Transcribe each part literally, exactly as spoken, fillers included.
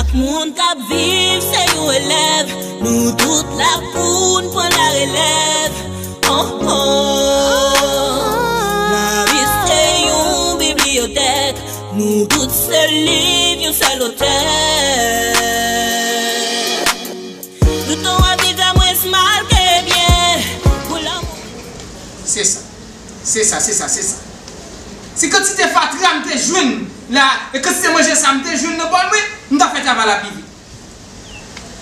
Moun k ap viv se yon elèv, nou tout la pou n pran larelèv. Oh, oh. Lavi se yon bibliyotèk, nou tout se liv yon sèl otè. Tout nou ap viv la mwens mal ke byen, pou lanmou. Se sa. Se sa, se sa, se sa. Si kantite fatra m te jwenn la, e kantite manje sa m te jwenn nan bòl mwen, m t ap fè travay la pi vit.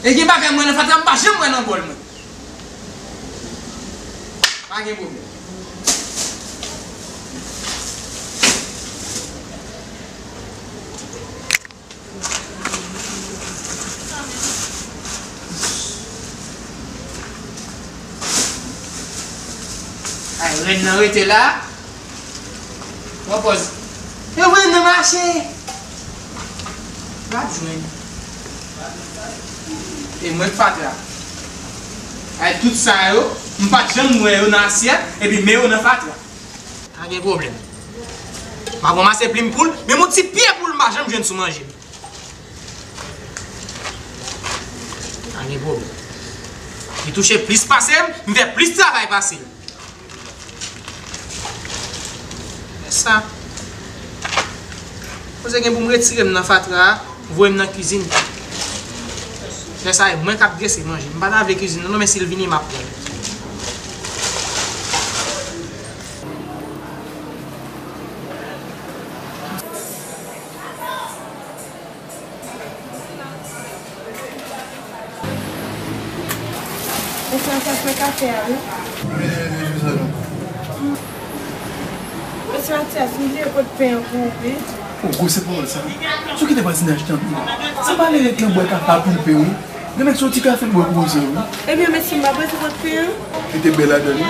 E gen bagay mwen nan fatra, m pa janm wè nan bòl mwen. Pa gen pwoblèm. Ay, rèn nan rete la. Pran pòz. E rèn nan mache. L ap jwenn. E mwen k fatra. Ay, tout sa yo, m pa t janm wè yo nan asyèt, epi men yo nan fatra. Pa gen pwoblèm. M ap ranmase plim poul, menm yon ti pye poul m pa janm jwenn sou manje m. Pa gen pwoblèm. Li touche plis pase m, m fè plis travay pase l. Fè sa. Koze gen pou m retire m nan fatra a, voye m nan kizin. Lè sa a, e mwen k ap drese manje. M pa ta vle kizin nan, non, men si l vini, m ap pran l. Mesye, sa se kafe a, wi. Mesye Matyas, m bliye pot pen an pou ou, wi. O, gwo se pawòl sa. Si w kite vwazinaj tanpri. Sa pa ale ret nan bwè kafe a pou l pen, wi. Gen nèg se yon ti kafe l bwè pou koze, wi. Ebyen, mesye, m pa bezwen pot pen an. Li te bèl ladan l, wi.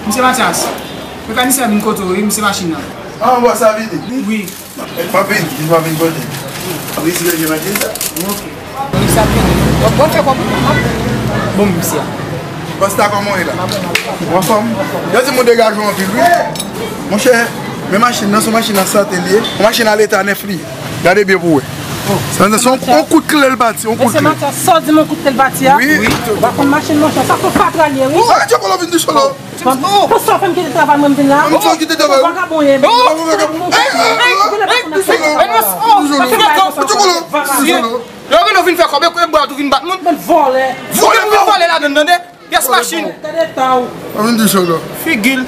Misye Matyas, mekanisyen an vin kote w, wi, misye machin nan. Ah, anba sa vini? Wi. Pa vin, vin pa vin kote. Ap retire vye machin sa. Ok. Wi, sa vini. Bon, bon, fè kòb. Bon, misye. Pasta, kòman w ye la? Ou anfòm? Yo di m ou degaje w anpil, wi. Monchè, men machin nan, se yon machin nan sante l ye. Yon machin a leta nèf li. Gade byen pou w wè. Sa se yon, yon kout kle l pati, yon kout kle. Mesye Matyas, sa w di m yon kout kle l pati a? Wi. Ou pa konn machin, monchè, sa se yon fatra l ye, wi. Ou wè, Djokolo vin touche w la. Pou sa w fè m kite travay mwen, m vin la. Pou sa w kite travay ou? Vagabon ye. Vagabon. Djokolo. Djokolo. Lè w vin, w vin fè kòb, e bwa tou vin bat moun. Vòlè. Vòlè, vin vòlè ladan, tande? Pyès machin. Tande ta w. An vin di sa la. Figi l.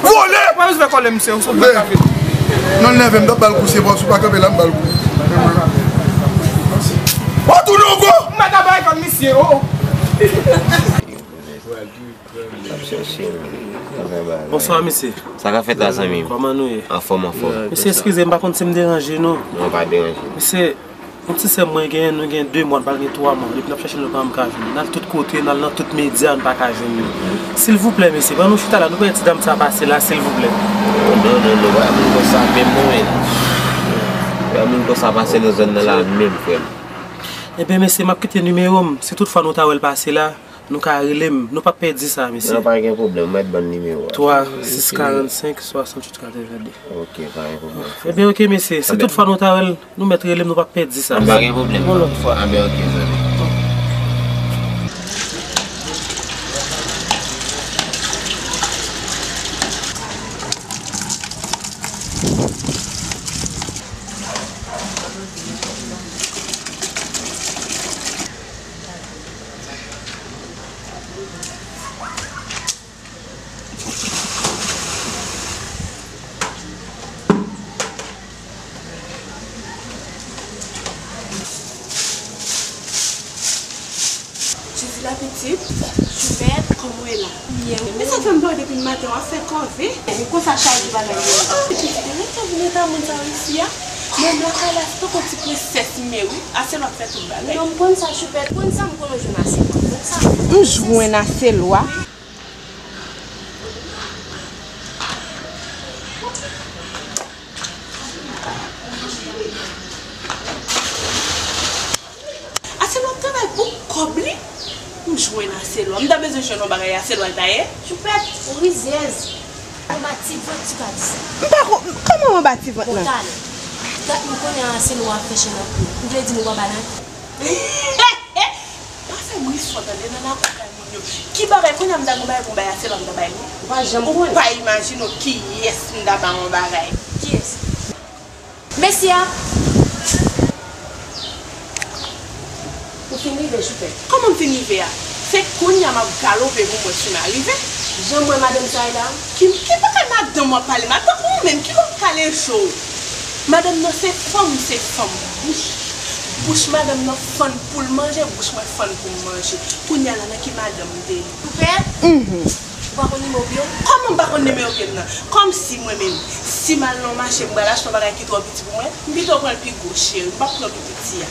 Vòlè! Mwen bezwen kòlè misye, ou sot nan kafe. Non, l nève m, m t ap ba l kou, se pa, si w pa kanpe la, m ba l kou. Ou tounen ankò? M mèt ap bay kòb misye, o, o. Bonswa, mesye. Sa k ap fèt la, zanmi m? Kòman nou ye? Anfòm, anfòm. Mesye, eskize m, m pa konn si m deranje nou. Non, pa deranje. Mesye, yon ti sè mwen genyen, nou gen de mwa, nou pral gen twa mwa. Depi n ap chèche l, nou pa janm ka jwenn li. N al tout kote, n al nan tout medya, nou pa ka jwenn li. Silvouplè, mesye, ban nou chita la, nou pè ti dam sa pase la, silvouplè. Non, non, non, non, pa moun konsa menm, non, men. Pa moun konsa pase nan zòn nan la menm, frè m. Ebyen, mesye, m ap kite nimewo m. Si tout fwa nou ta wè l pase la, nou ka rele m. Nou p ap pèdi sa, mesye. Non, pa gen pwoblèm, mèt ban nimewo a. Twa sis karannsenk swasanntuit katrevenndez. Ok, pa gen pwoblèm. Ebyen, ok, mesye. Si tout fwa nou ta wè l, nou mèt rele m, nou p ap pèdi sa. Pa gen pwoblèm. Yon lòt fwa. Anben, ok, zanmi. Jezi la pitit, Choupèt, kòman w ye la? Byen, wi. Men sa k fè m pa wè depi maten w ap fè kòve? Ou konsa chaje bagay yo. Pitit, men sa vin eta moun sa yo isi a? Menm lakay la, se tankou ti prensès m ye, wi. Aselwa k fè tout bagay. Non, m konn sa, Choupèt. Konn sa, m konn ou jwenn Aselwa. Konn sa. M jwenn Aselwa. Mwen Aselwa, m ta bezwen jwenn yon bagay Aselwa l ta ye. Choupèt, ou rizyèz. Anba ti vant, ti ka di sa. M pa ko-, kòman anba ti vant? Bon, lan? Talè. Dat nou konnen Aselwa ap fè chen nan kou. Ou vle di nou pa bay nan? Pa fè bri sò tande nan lakou kay moun yo. Ki bagay kounye a m ta gon bagay pou bay Aselwa m ta bay nou? Ou pa janm konnen. Ou pa imajine w kiyès m ta ba yon bagay. Kiyès? Mesye a. Ou fin rive, Choupèt? Kòman m fin rive a? Se kounye a m ap galope pou m wè si m a rive. Jan m wè madanm sa a la. Ki, ki bagay madanm w ap pale? Madanm ou menm, ki lòt kale cho w? Madanm nan se fanm, se fanm. Bouch, bouch madanm nan fann pou l manje, bouch mwen fann pou m manje. Kounye a la, nan ki madanm m te ye? Choupèt? Mhm. Ou pa konn nimewo pye w? Kòman m pa konn nimewo pye m nan? Kòmsi mwen menm, si m al nan mache, m pral achte yon bagay ki twò piti pou mwen, m pito pran l pi gwo, cheri, m p ap pran pi piti a.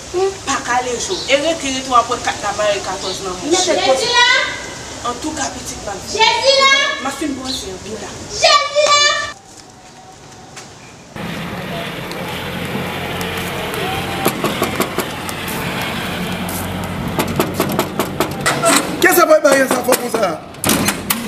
M pa kale cho. E rete, rete, w ap wè kat la mare katòz nan bouch. Mete kote. Antouka, pitit, m ap vini. M ap fin bwase anpil la. Kisa bay bagay sa fò konsa?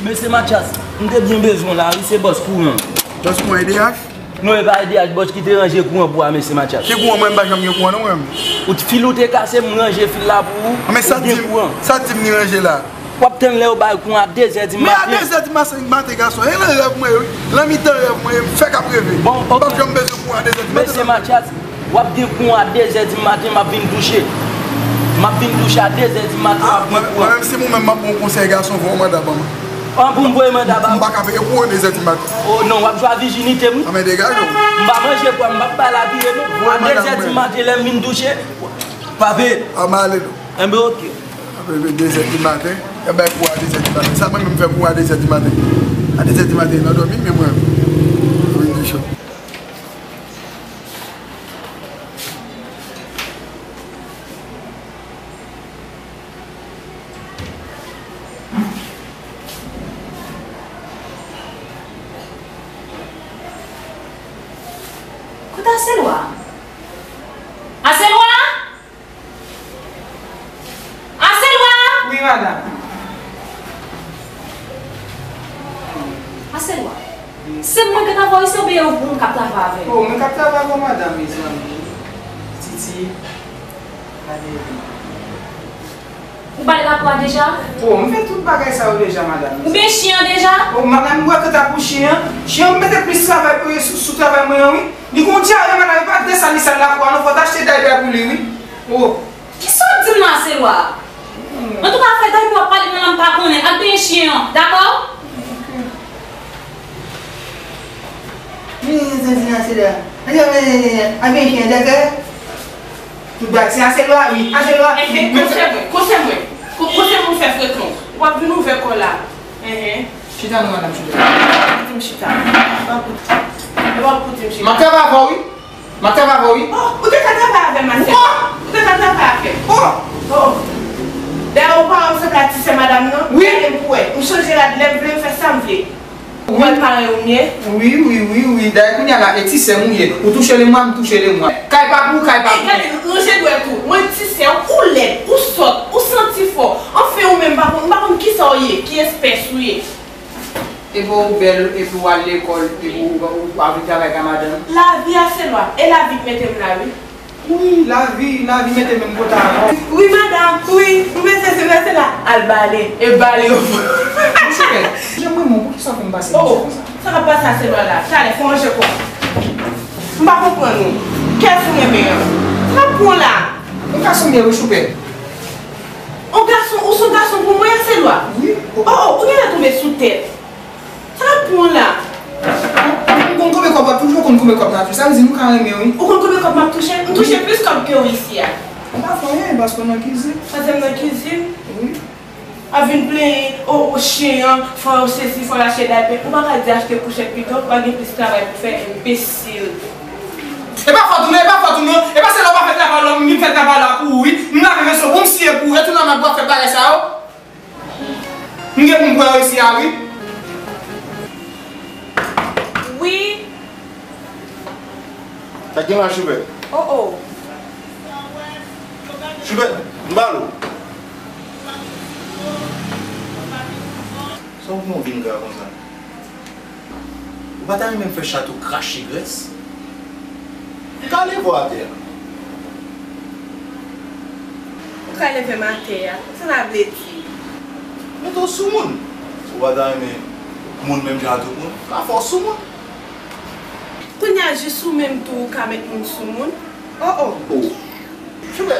Mesye Mathias, m te byen bezwen w la, wi, se bòs kouran. Bòs kouran E D H? Non, e pa E D H, bòs ki te ranje kouran pou a, mesye Mathias. Ki kouran? Mwen, m pa janm gen kouran, non, mwen. Ou t-, fil ou te kase, m ranje fil la pou ou, ou gen kouran. Men sa di m, sa di m ni ranje la. W ap tann lè yo bay kouran a de zè di maten. Men a de zè di maten, maten, gason, e nan rèv mwen ye, wi. Nan mitan rèv mwen ye, m fèk ap reve. Bon, ok. M p ap janm bezwen kouran a de zè di maten. Mesye Mathias, w ap gen kouran a de zè di maten, m ap vin touche. M ap vin touche a de zè di maten, w ap gen kouran. Mwen menm, si mwen menm m ap ba w konsèy, gason, voye manda ban mwen. An, pou m voye manda ba ou? M pa ka peye kouran de zè di maten. O non, w ap jwe a vijinite m, wi. An, men degaje w. M pa manje kwa, m p ap bay la vire, non. A de zè di maten, lè m vin touche, pa peye. An, m ale, non. Enben, ok. Apre de zè di maten, e bay kou a de zè di maten. Sa mwen menm fè kou a de zè di maten? A de zè di maten, nan dòmi, men mwen, mwen de cho. Kote Aselwa? Aselwa? Aselwa! Wi, madanm. Aselwa. Wi. Se mwen k ap travay isi oubyen yon moun k ap travay avè w? O, mwen k ap travay avè w, madanm, mezanmi. Titi, gade. Ou ba l rapò a deja? O, m fè tout bagay sa yo deja, madanm. Ou bay chen an deja? O, madanm, ou wè kanta pou chen an? Chen an, m mete plis travay pou, sou, sou travay mwen an, wi. Li gon dyare, madanm, e pa desann li sal lakou a non, fò w t achte daypè pou li, wi. O. Kisa w ap di m la, Aselwa? Antouka, afè daypè w ap pale m nan la, m pa konnen. Al benyen chen an, dakò? Men, zanmi Aselwa. Al benyen chen an, dakò? Tout bagay, se Aselwa, wi. Aselwa. Enhen, konsèy mwen, konsèy mwen. Ko-, konsèy mwen fè frekan. W ap vin ouvè kò w la. Enhen. Chita non, madanm, chita. Kite m chita. E pa pou, e pa pou kite m chita. M ap travay avè w, wi. M ap travay avè w, wi. O, ou te ka travay avè m, Aselwa. O! Ou te ka travay avè m. O! O! Dayè, ou pa wè m sanble a ti sè madanm nan? Wi. Gade m pou wè. M chanje rad lè m vle, m fè sa m vle. Ou wè l parèy ou m ye? Wi, wi, wi, wi. Dayè, kounye a la, e ti sè m ou ye. Ou touche lemwa, m touche lemwa. Kay pa pou ou, kay pa pou ou. Ey, gade, ranje dwèt ou. Mwen ti sè w, ou lèd, ou sòt, ou santi fò. Anfen, ou menm, m pa konn, m pa konn kisa w ye, ki espès ou ye. Epi w bèl, epi w al lekòl, epi w, w, w avle travay ka madanm. Lavi a se lwa, e lavi k mete m la, wi. Wi, lavi, lavi mete menm kote avè w. Wi, madanm, wi, m bezwen se vèse la. Al bale, e bale yo. Mwen chokè. Jan mwen, mwen, poukisa w fè m pase misye konsa? Sa k ap pase a se lwa la. Talè, fò ranje kò. M pa konprann ou. Kiyès ou renmen an? Sa k ap pran w la? Yon gason m ye wi, Choupè. Yon gason, ou se yon gason pou mwen, a se lwa? Wi. O, o, ou genlè tonbe sou tèt. Sa k ap pran w la? Ou konn konbyen kòb w ap touche, ou konn konbyen kòb m ap touche. Sa vle di nou ka renmen wi. Ou konn konbyen kòb m ap touche? M touche plis kòb ke w isi a. M pa fè anyen, paske w nan kizin. Paske m nan kizin? Wi. Ap vin plenyen, o, o, chen an, fò yo sesi, fò yo achte daypè. Ou pa ka di achte kouchèt pito, ou pa gen plis travay pou fè, enbesil. E pa fòt ou non, e pa fòt ou non. E pa se lè w pa fè travay la, m vin fè travay la pou ou wi. M lave veso pou m siye pou ou, e tou nan mwen pou w ap fè bagay sa yo. M gen pou m pran yo isi a wi. Wi. Sa k gen la, Choupè? O, o. Choupè, m pale w. Sa w fè w vin gra konsa? Ou pa ta renmen m fè chat ou krache grès? M ka leve w atè a. Ou ka leve m atè a? Sa sa vle di? Mete w sou moun. Si w pa ta renmen moun menm jan ak tout moun, m ka fè w sou moun. Kounye a, jis ou menm tou ou ka met moun sou moun? Oh, oh. Oh. Chouplè,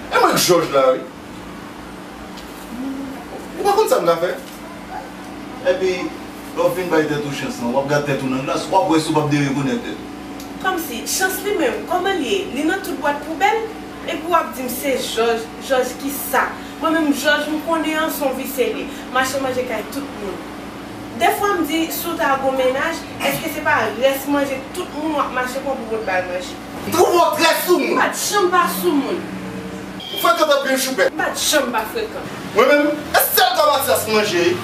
e mwen k jòj la, wi. Ou pa konn sa m ka fè? Epi, lè w fin bay tèt ou chans lan, w ap gad tèt ou nan glas, w ap wè si w p ap derekonèt tèt ou. Kòmsi, chans li menm, kòman l ye? Li nan tout bwat poubèl? Epi w ap di m se jòj, jòj kisa? Mwen menm, jòj m konnen an, se yon visye li. Mache manje kay tout moun. Dèfwa m di, si w ta gon mennaj, èske se pa rès manje tout moun w ap mache pran pou w pot ba l manje? M twouve w trè sou moun. M pa t janm pa sou moun. Ou frekan anpil, Chouplè. M pa t janm pa frekan. Mwen menm, e sèl ka Matyas m manje, wi.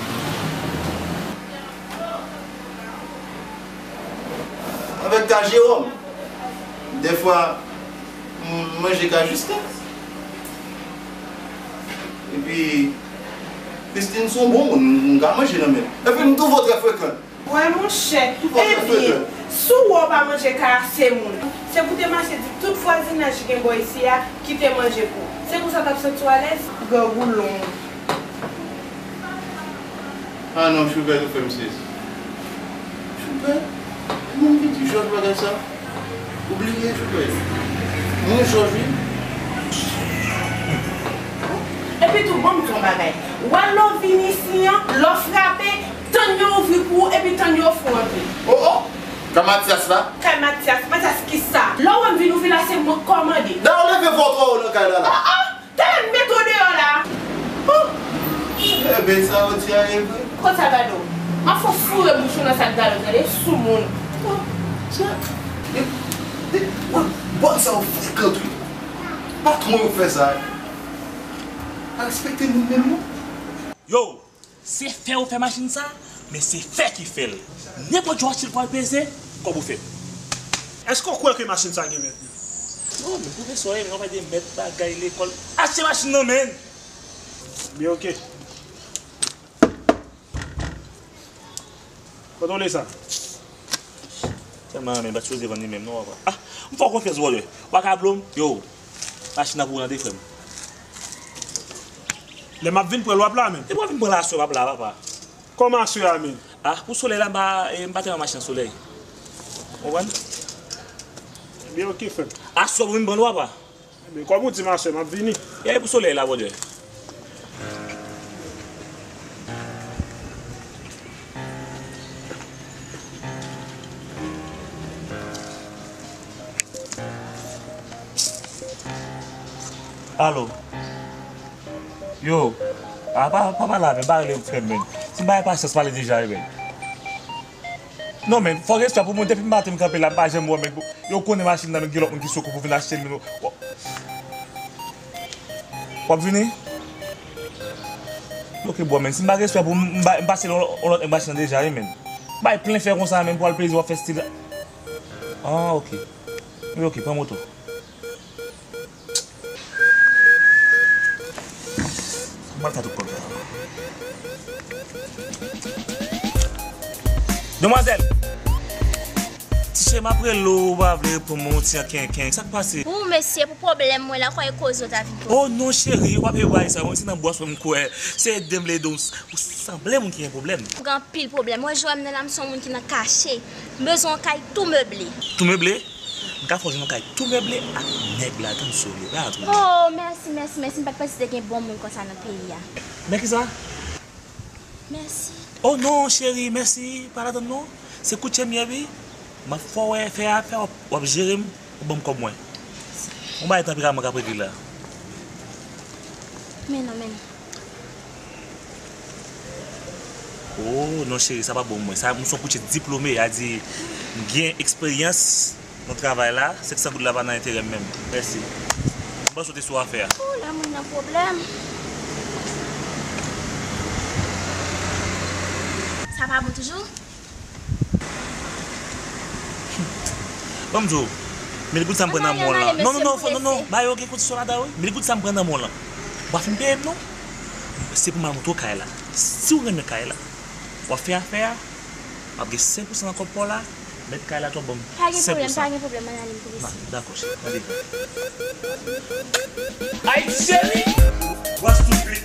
Avèk ka Jewòm, dèfwa, m manje ka Jisten. Epi, Christine se yon bon moun, m ka manje nan men l. Epi, m twouve w trè frekan. Wè monchè, ebyen, si w wè w pa manje kay ase moun, se pou w te mache di tout vwazinaj ki gen bò isi a kite manje pou w. Se konsa w t ap santi w alèz? Grangoulon. Ah non, Chouplè, ou fè m sezi. Chouplè? Moun ki di jòj bagay sa? Ou bliye, Chouplè? Mwen jòj, wi. Epi tou, ban m di w yon bagay. Wè lè w vin isi an, lè w frape, tann yo ouvri pou ou epi tann yo ofri w antre. Oh, oh! Kay Matyas la? Kay Matyas? Matyas kisa? Lè w wè m vin ouvri la, se mwen k kòmande. Dayè, w leve vwa w twò wo nan kay la, la. Oh, oh! Talè m mete w deyò la. Oh! Ebyen, sa w di a e vre. Kot sa gade w? M ap fè w foure bouch ou nan sak gade w, tande, sou moun. Oh, sa, e, e, wè, bòn sa w frekan tou. Patwon yo fè sa. Pa respekte moun menm, non. Yo! Se fè ou fè machin sa, men se fè ki fè l. Nenpòt jan w achte l pou al peze, kòb ou fèt. Èske w kwè ke machin sa gen mèt li? Non, men pwofesè w ye, men w pa gen mèt bagay lekòl. Achte machin nan men l! Byen, oke. Kote w le sa? Tèlman renmen, m pa t sipoze vann li menm non, papa. Ah, m fè w konfyans, vòlè. W pa ka blo m? Yo, machin nan pou ou tande, frè m. Lè m ap vin pran l, w ap la menm? Depi w ap vin pran l aswè, w ap la, papa. Kòman aswè a menm? Ah, pou solèy la, m pa, eh, m pa te nan machin nan solèy. Ou konprann? Ebyen, oke, frè m. Aswè pou vin pran l, papa. Men kòm ou di m aswè, m ap vini. E pou solèy la, bwòdè. Alo. Yo. A, pa, pa pale avè m, pa rele m frè m, menn. Si m pa gen pasyans, pale deja, wi, menn. Non, men, fò respè pou moun. Depi maten m kanpe la, m pa janm wè, men, yo konnen machin nan, men gen lòt moun ki sou kou pou vin achte l, men w, w ap vini? Ok, bro, men, si m pa gen respè pou m, m ba-, m pase yon lòt, yon lòt nèg machin nan deja, wi, men. Bay plen fè konsa, men, pou al peze, w ap fè stil. Ah, ok. Wi, ok, pran moto. Mwen fè tout pwoblèm. Demwazèl! Ti cheri, m ap rele w, ou pa vle reponn mwen, yon ti an kenken. Sa k pase? Ou, mesye, pou pwoblèm mwen la, kwè e koze w ta vin poze. Oh non, cheri, ou pa vle bay sa, mwen se nan bwòs mwen m kwè. Se ede m, ede w, ou sanble moun ki gen pwoblèm. M gen anpil pwoblèm. Wè jan w wè m nan la, m se yon moun ki nan kache. M bezwen yon kay tou meble. Tou meble? M ka fè w jwenn yon kay tou meble ak nèg ladann, sou li, pa twouble. Oh, mèsi, mèsi, mèsi. M pa t panse te gen bon moun konsa nan peyi a. Men kisa? Mèsi. Oh non, cheri, mèsi. Pa ladann non. Se koutje m ye, wi. M ap fè w wè fè a fè, w ap, w ap jere m, w ap ban m kòb mwen. Yon bagay tanperaman k ap regle la. Men non, men non. Oh, non, cheri, sa pa bon pou mwen. Sa, m se yon koutje diplome, a di, m gen eksperyans nan travay la, senk san goud la pa nan enterè m menm. Mèsi. M panse w te sou afè a. Oh, lè moun nan pwoblèm. Sa pa bon toujou? Ban m di w, mil goud sa m pran nan men w lan. Non, non, non, non, non, ba yo gen kondisyon ladan, wi. Mil goud sa m pran nan men w lan. Ou pa fin peye m, non. Se pou m al montre w kay la. Si w renmen kay la, w ap fè afè a, w ap gen senk pousan nan kòb pa w la, mèt kay la tou ap ban m senk pousan. Pa gen pwoblèm, pa gen pwoblèm, ann ale m pou li. Dakò, cheri, ann ale. Ay, cheri! What's stupid?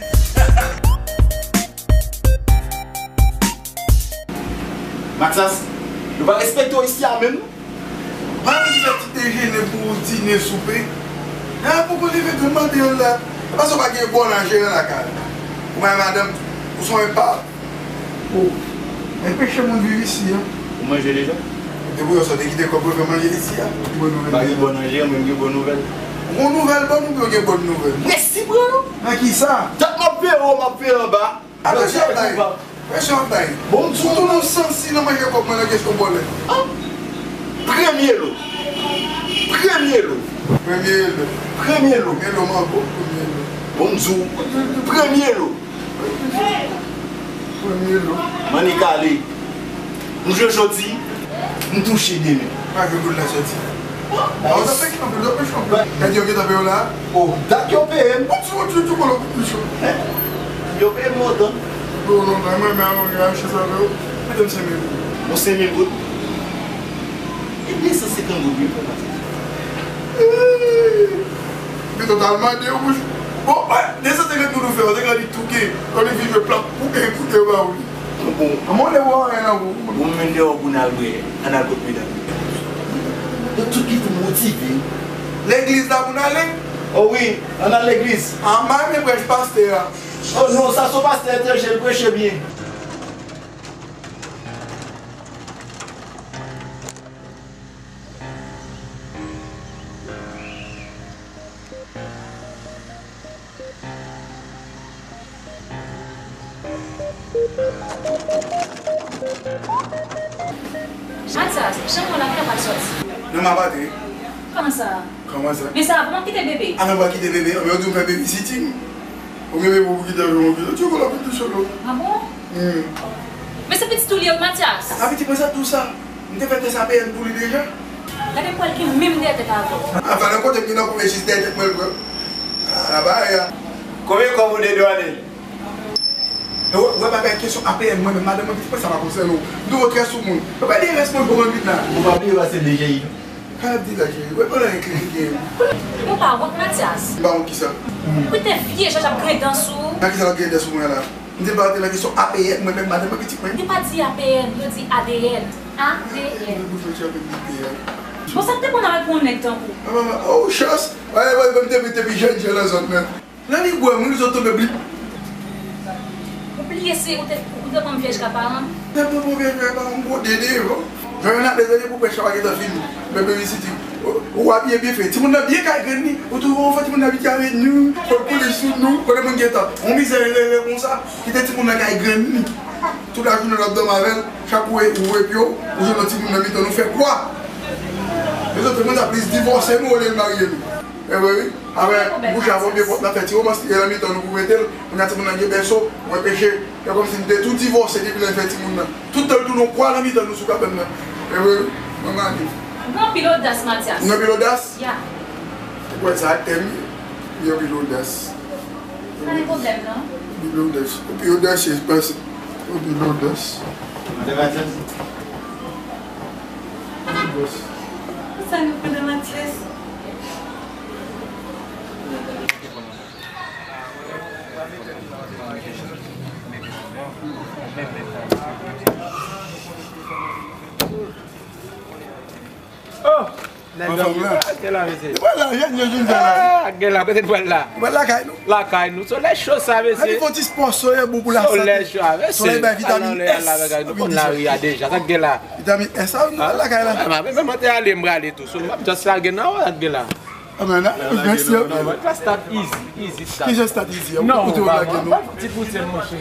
Mathias, yo pa respekte w isi a menm. Mari ki fè ti dejene pou dine, soupe. Lè a poko leve, grann mande yo la. E paske w pa gen bon nan jeran lakay la. Ou pa gen madanm, ou se yon enpa. Oh. Enpeche moun viv isi a. Ou manje deja? Depi w sot, te kite kòb pou fè manje isi a. Ki bon nouvèl? Pa gen bon nan jeran, men m gen bon nouvèl. Bon nouvèl, bon nouvèl, gen bon nouvèl. Prensip, bro. Nan ki sa? Dat m ap peye w, m ap peye anba. Atansyon ap bay. Presyon ap bay. Bon, m di w. Ou tounen w sansi nan manje kòb mwen nan kesyon vòlè. Premye lo. Premye lo. Premye lo. Premye lo. Premye lo mango. Premye lo. Bon, m di w. Premye lo. Premye lo. M annik ale. M jwe jodi, m touche demen. Pa gen goud la soti. Bon, w ap fè kanpe, w ap fè kanpe. Gade yo gentan peye w la. Oh, dat yo peye m. Bon, ti, ti, ti, kolo, ti, ti. Yo peye m lontan. Non, non, non, mwen, mwen, mwen, mwen, achte sa avè w. Mete m senk mil goud. Bon, senk mil goud. E de san senkant goud, wi, frè Mathias. Eee, men totalman de w, bouch. Bon, wè, de san senkant goud ou fè, ou te ka di touke, lè w vin jwe plap, pou e koute w ba ou li. Bon. Anmwey, w wè anyen nan ou. Bon, m mennen w pou n al bwè, ann al kot medam yo. Yo tout gentan motive. Legliz la pou n ale? O wi, ann al legliz. A, m pa renmen prèch pastè a. O non, sa se yon pastè etranje, l preche byen. Mathias, janm wè l ap kapab sòti. Non, m ap ate. Kòman sa? Kòman sa? Men sa, pou m ap kite bebe? A, men w ap kite bebe? Anben, yo di w fè babysitting. Ou gen bebe pou kite avè w, yo di w la pou touche l. A bon? Hmm. Men se pitit ou li ye, wi, Mathias. A, pitit mwen sa tou sa. M te fè tès A P N pou li deja. Gade pou wè l gen menm dèyè tèt avè w. A, fè nan kote m gen nan kouve jis dèyè tèt mwen l pran. A, la bagay la. Konbyen kòb ou dedwane l? E wè, wè, pa bay kesyon A P N mwen menm, madanm mwen, pitit mwen sa pa konsène w. M twò trè sou moun. Yo pa di rès mwen pou rann vin la. Ou pa bliye pase de jèyi. Ka ap di la, cheri. Wè, pandan enklike m. Ou pa wont, Mathias? M pa wont kisa? Pou te vye jan ap griyen dan sou ou. Nan kisa l ap griyen dan sou mwen la? M te pa te nan kesyon A P N, mwen menm, madanm mwen, pitit mwen. Yo pa di A P N, yo di A D N. A D N. Mwen bouch mwen chape bite a. Bon, sa k te konn al pou yon nèg tankou? A, manman, oh, chans. Wè, wè, mwen te, te pi jèn, jèn nan zòn nan. Lè li bwè moun, li sot tonbe blip. Ou bliye se ou te, ou te pran vyèj ka paran? Lè m te pran vyèj ka paran, m gwo dede yo. Jan yo n ap bezwen pou prèch la pa gentan fini. Men babysitting. Ou, ou abiye byen fè. Timoun nan byen kay grenn li. Ou twouve yon fwa timoun nan abitye avè nou. Fò l koule sou nou. Kote moun gentan. Yon mizè rele konsa. Kite timoun nan kay grenn li. Tout lajounen l ap dòmi avè l. Chak ou, ou epi w, ou jwenn yon timoun nan mitan nou fè kwa. Lezòt moun sa plis divòse nou olye l marye nou. E vre wi. Apre, bouch la fè pye pòt la fè ti romans li nan mitan nou pou mete l. Kounye a timoun nan gen bèso, mwen peche. Fè kòmsi m te tou divòse depi lè l fè timoun nan. Tout tan l tounen yon kwa nan mitan nou sou kabann nan. E vre wi. Mwen gade. Ou gen anpil odas, Mathias. M gen anpil odas? Ya. Ou kwè sa ak tèm li? M gen anpil odas. Pa gen pwoblèm, non. Ou pi odas. Ou pi odas, yes, bas. Ou pi odas. Madan Mathias. Bas. Sa nou pran nan Mathias? Oh! Nèg yo, gèla, mesye. Vwala, jèn yo vin fè la. Ah, gèla, kote n pral la? Pral lakay nou. Lakay nou. Solèy cho sa, mesye. Ann fè yon ti spò, solèy bon pou lasante. Solèy cho a, mesye. Solèy bay vitamin S. Ou konn lari a deja. Sa gèla. Vitamin S, sa, nou pral lakay la. Ah, men, men, mwen te ale, m prale tou. So, m ap just lage nan ou, gèla. Ah, men, nan, mèsi. Non, non, non, start easy, easy start. Ki jan start easy a? Ou kote ou lage nou? Ti pouse, monchè.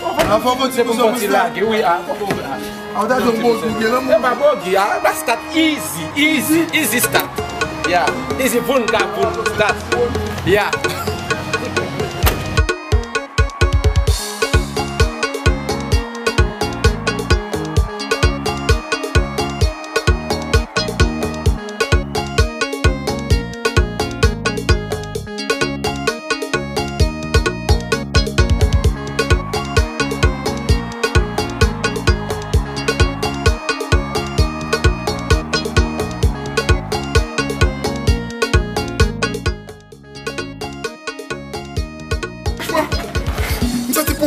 Ah, fò fò ti pouse, monchè. Lage, wi, ah, fò fò, ah. Ah, ou ta di yon bon gou gen lanmou. Se pa bon gou, ah, la start easy, easy, easy start. Yeah, easy, voun ka voun, start. Yeah.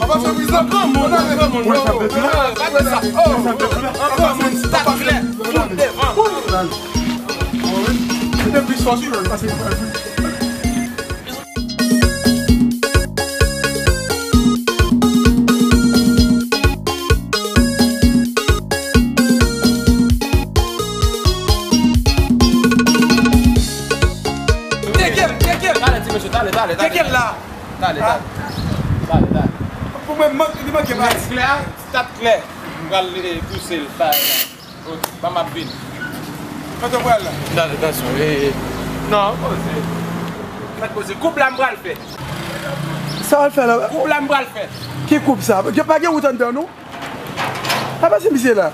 Papa, se prizon. Granmoun, granmoun, non. Gade sa. Oh, granmoun, stat klè. Tout devan. Mete plis fòs, wi, pase. Teke l, teke l. Tale, ti mesye, tale, tale, tale. Teke l la. Tale, tale. Tale, tale. Pou mwen, mank, li manke pati. Klè, stat klè. M pral, eh, pouse l, bay la. Ok, ban m ap vin. Kote w pral la? Tale, tansyon, eh, eh. Non, poze. Mèt poze. Koup la m pral fè. Sa w al fè la? Koup la m pral fè. Ki koup sa? Gen, pa gen wout anndan, non? Apa se misye la?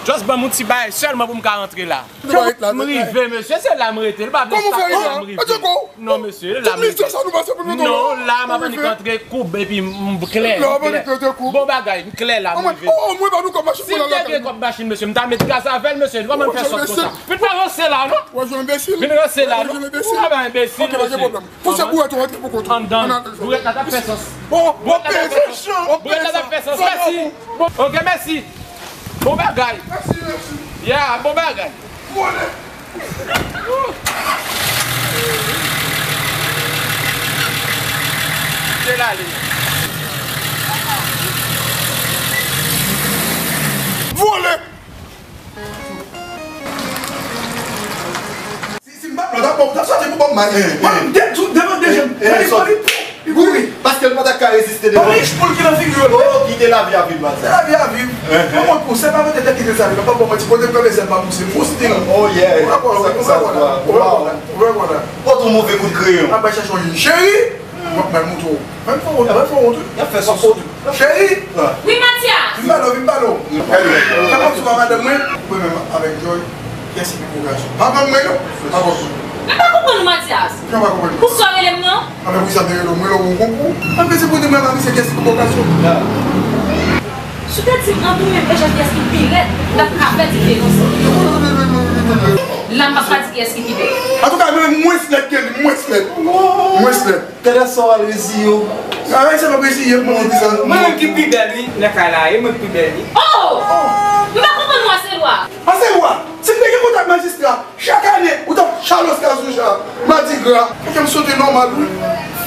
Just ban m yon ti bagay sèlman pou m ka rantre la. M rive, mesye, se la m rete. Li pa vle sa pou m rive. Non, mesye, la m rive. Non, la m ap annik antre koub epi m klè. Bon bagay, m klè la, m rive. Si m te gen kòb machin, mesye, m ta met gaz avè l, mesye. Kòman l fè sòt konsa? Vin pa ranse la, non. Vin ranse la, non. Ou pa enbesil, mesye. Pouse bourèt ou rantre pou kont ou. Anndan. Bourèt la t ap fè sans. Bon, bon, bourèt la t ap fè sans. Mèsi. Ok, mèsi. Bon bagay. Mèsi, mèsi. Yeah, bon bagay. Vole. Se la li. Vole. Si, si m pa pran, ta bon, ta sòti pou Bob Marley. Mwen, m te tou devan dezyèm. Mwen, li pran, li pou, li kouri. Paske l pa ta ka reziste devan. Bon, rich pou l ki nan figi yo. Oh, kite lavi a viv, Matya. Se lavi a viv. Mwen, mwen pouse, pa mete tèt kite sa, pa bon, mwen ti kote m kanpe, sèl pa pouse. Pouse, ti non. Oh, yeah. Ou wè, ou wè, ou wè, ou wè, ou wè. Pot yon move kout kreyon. Ap bay chèche yon cheri. Mwen, mwen montre w. Mwen fè wont, mwen fè wont, wi. Y ap fè sòs. Cheri! Wi, Matyas! Vin pale w, vin pale w. Fè kòmsi w pa madanm mwen. Mwen menm avèk Joy, kiyès ki pi gwo gason? Pa konn mwen, non? Pa konn mwen. Mwen pa konprann ou, Matyas. Kijan w pa konprann mwen? Pou sa w rele m nan? Anben, poukisa m te rele w? Mwen rele w yon konkou. Anben, se pou di mwen pa misye kiyès ki pi gwo gason. Si w te di m an tou menm, e jan kiyès ki pi lèd, m t ap ka fè diferans. La, m p ap ka di kiyès ki pi bèl. Antouka, mwen mwens lèd ke li, mwens lèd. Mwens lèd. Talè sa w al reziye w. A, se pa reziye m, mwen di sa. Mwen menm ki pi bèl, wi, nan kay la, e mwen ki pi bèl, wi. Oh! M pa konprann ou, Aselwa. Aselwa, si m te gen kontak majistra, chak ane, ou t ap chalos kazouja, madigra. Fòk m sote nòmal, wi.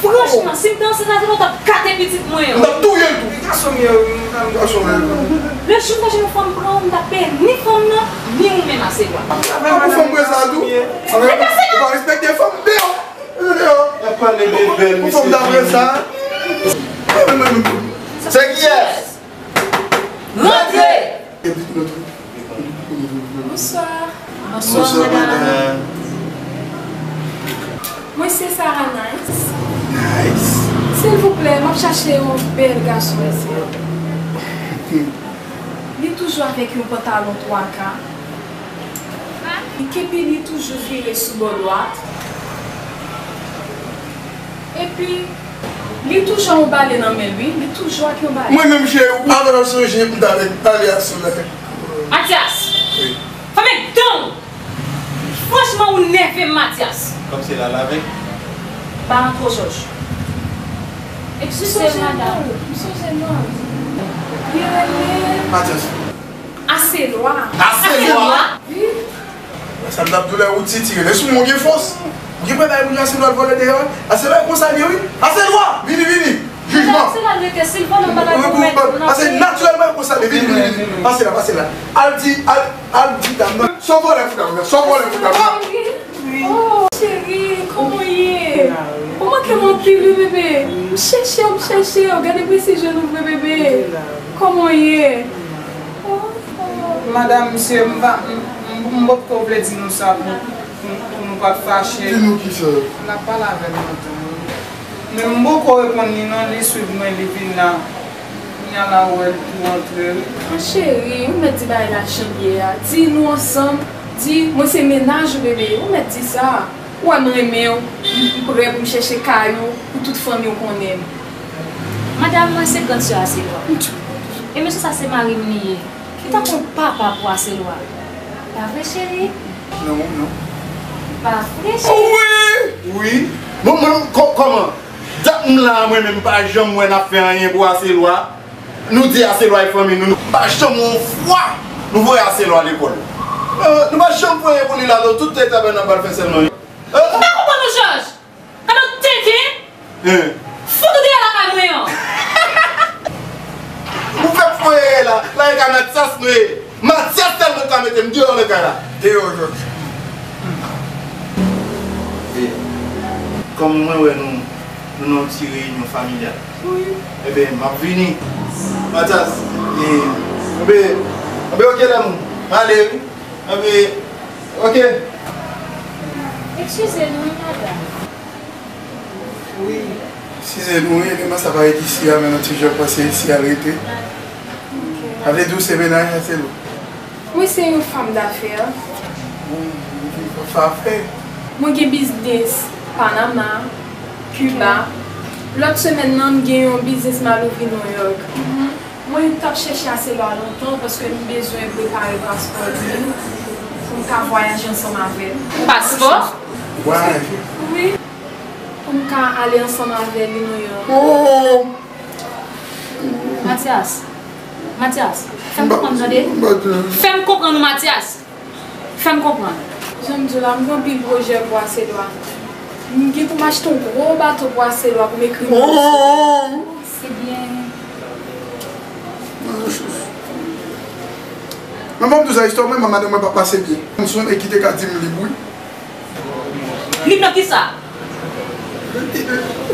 Franchman, si m te ansent avè w, ou t ap kate pitit mwen an. M t ap touye l tou. Gason m ye, wi, m gason m ye. Le jou fòk yon fanm pran w, m t ap peye ni fanm nan, ni ou menm, Aselwa. Ou fanm pran sa tou? Ou pa respekte fanm deyò. Y ap pale de bèl, mesye. Se kiyès? Rantre! Bonswa. Bonswa, madanm. Mwen se Sarah Nice. Nice. Silvouplè, m ap chache yon bèl gason, mesye. Li toujou avèk yon pantalon twa ka. Epi li toujou vire sou bò dwat. Epi, li toujou ak yon bale nan men l, wi. Li toujou ak yon bale. Mwen menm, cheri, ou pa konn sonje m t avèk bale a sou men. Matyas! Wi. Fèmen dan w! Franchman, ou nève m, Matyas. Kòmsi l al avèk? Ba an twò jòj. Egziste, madanm. M sonje non. Li rele Matyas. Aselwa. Aselwa? Wi. Sa m t ap di w lè ou ti tire. Lè sou mwen gen fòs. Ou gen pè bay moun yo Aselwa l vòlè deyò. Aselwa e konsa li ye, wi. Aselwa! Vini, vini. Jijman. Aselwa l rete silvan nan bagay pou mèt yo nan peyi. Pase natirèlman e konsa li ye. Vini, vini, vini. Pase la, pase la. Al di, al, al di dam nan. Sa w vòlè pou dam nan. Sa w vòlè pou dam nan. Oh, cheri, kòman w ye? Ou manke m anpil, wi, bebe. M chèche w, m chèche w. Gade presi je nou vre, bebe. Kòman w ye? Oh, oh. Madanm, mesye, m pa, m, m, m potko vle di nou sa pou, pou, pou nou pa t fache. Di nou kisa? L ap pale avè m lontan, wi. Men m poko reponn li non, li swiv mwen, li vin la. Ala wè l pou antre wi. An cheri, ou mèt di bagay la jan l ye a. Di nou ansanm, di mwen se mennaj ou bebe, ou mèt di sa. Ou wè m renmen w, m, m prè pou m chèche kay ou, pou tout fanmi w konnen m. Madanm, mwen se grann sè Aselwa. E mesye sa se mari m li ye. Li tankou yon papa pou Aselwa. Pa vre, cheri? Non, non. Pa vre, cheri? Wi! Wi! Bon, mwen, kò-, kòman? Dat m la, mwen menm, m pa janm wè n ap fè anyen pou Aselwa. Nou di Aselwa e fanmi nou, nou pa janm yon fwa nou voye Aselwa lekòl. Euh, nou pa janm fè anyen pou li la, non, tout tan tabènak n ap al fè sèlman. Euh, M pa konprann ou, Jòj! Gade w tenten! Hein? Fout ou deyò lakay mwen an! Ou fè foye la, la e ka Matyas nou ye. Matyas sèlman ka mete m deyò nan kay la. Deyò, Jòj. E, kòm mwen wè nou, nou nan yon ti reyinyon familyal. Wi. Enben, m ap vini. Matyas, e, enben, enben, oke, lanmou. M ale, wi. Enben, oke. Eskize nou, wi, madanm. Wi. Eskize nou, wi, eleman sa parèt isi a, men nou ti jan panse isi a rete. Sa vle di w se mennaj Aselwa? Mwen se yon fanm dafè. Bon, ki sa w fè? Mwen gen biznis Panama, Kiba. Lòt semèn nan, m gen yon biznis m al ouvri Nouyòk. Mwen t ap chèche Aselwa lontan paske m bezwen prepare paspò li pou m ka vwayaje ansanm avè l. Paspò? Wi. Pou m ka ale ansanm avè li Nouyòk. Oh! Matyas, Matyas, fè m konprann tande. Fè m konprann ou, Matyas. Fè m konprann. Jan m di w la, m gen anpil pwojè pou Aselwa. M gen pou m achte yon gwo bato pou Aselwa pou m ekri non. Oh! Se byen. Men ban m di w sa, istwa mwen, madanm mwen pa pase byen. M sonje ki te ka di m lib, wi. Lib nan kisa?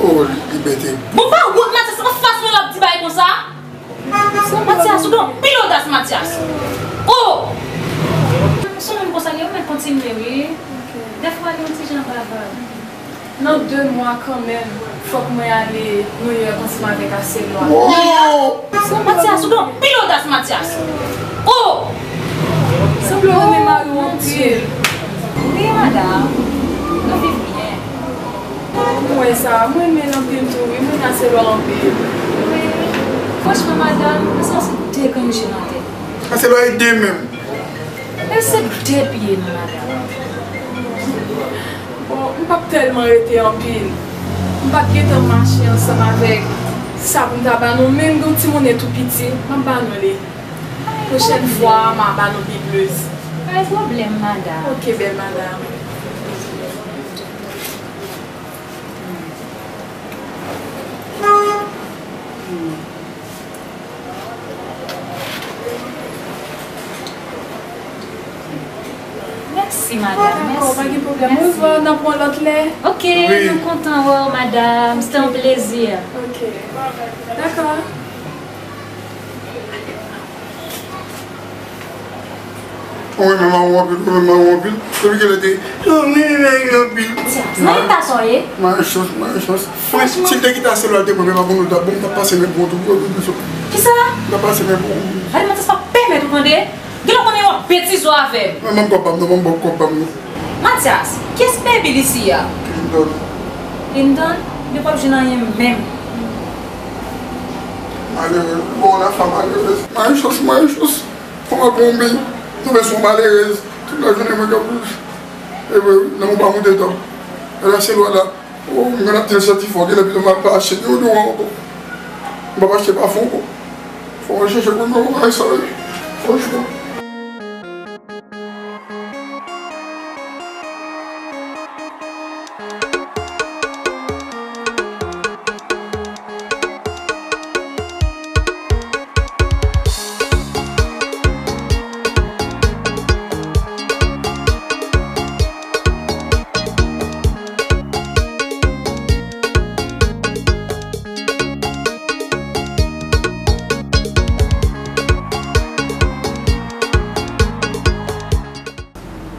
Oh, libète. Bon, pa wont, Matyas, anfas mwen l ap di bagay konsa? Matyas, ou gen anpil odas, Matyas. Oh! Sou moun konsa, gen yon mèt kontinye, wi. Dèfwa, li yon ti jan bavard. Nan de mwa kanmenm, fòk mwen ale Nouyòk ansanm avèk Aselwa. Matyas, ou gen anpil odas, Matyas. Oh! Sanble w renmen mari w anpil. Wi, madanm. Nou viv byen. M wè sa, mwen renmen l anpil tou, wi, mwen renmen Aselwa anpil. Wi. Franchman, madanm, mwen santi de grenn je nan tèt. Aselwa e de menm. E se de pye nou, madanm. Bon, m p ap tèlman rete anpil. M pa t gentan mache ansanm avèk sa pou m ta ba nou, men m gen yon ti monnen tou piti, m ap ba nou li. Pwochèn fwa, m a ba nou pi plis. Pa gen pwoblèm, madanm. Oke, bèl madanm. Mèsi, madanm. Mèsi. Pa gen pwoblèm. Mèsi. N a wè w, n ap wè w lòt lè. Oke, wi. Nou kontan wè w, madanm. Se te yon plezi. Oke. Dakò. Ou renmen mari w anpil, ou renmen mari w anpil. Depi kilè te, ou renmen mari w anpil. Sa, sa e ta sa w ye? Mari chans, mari chans. Franchman. Si l te kite Aselwa, l te pran, men pa pou nou, ta bon, m t ap pase men pou ou tou, pou ou, pou ou. Kisa? M t ap pase men pou ou. Gade, Matyas, pa pèmèt ou tande. Genlè w konnen yon betiz ou avè m. Mwen, ban m kòb pa m, non, ban m kòb pa m, non. Matyas, kiyès baby li si a? Clinton. Clinton? Li p ap jwenn anyen menm. Malerèz. Bon, la femme malerèz. Mari chans, mari chans. Fò m ap tonbe, tonbe sou malerèz. Tout lajounen mwen k ap, e, nan mwen pa moute tan. E la se lwa la. O, mwen ap di l santi fò, genlè pito m al pa achte deodoran ankò. M p ap achte pafon ankò. Fò mwen chèche pou m wè sa ye. Franchman.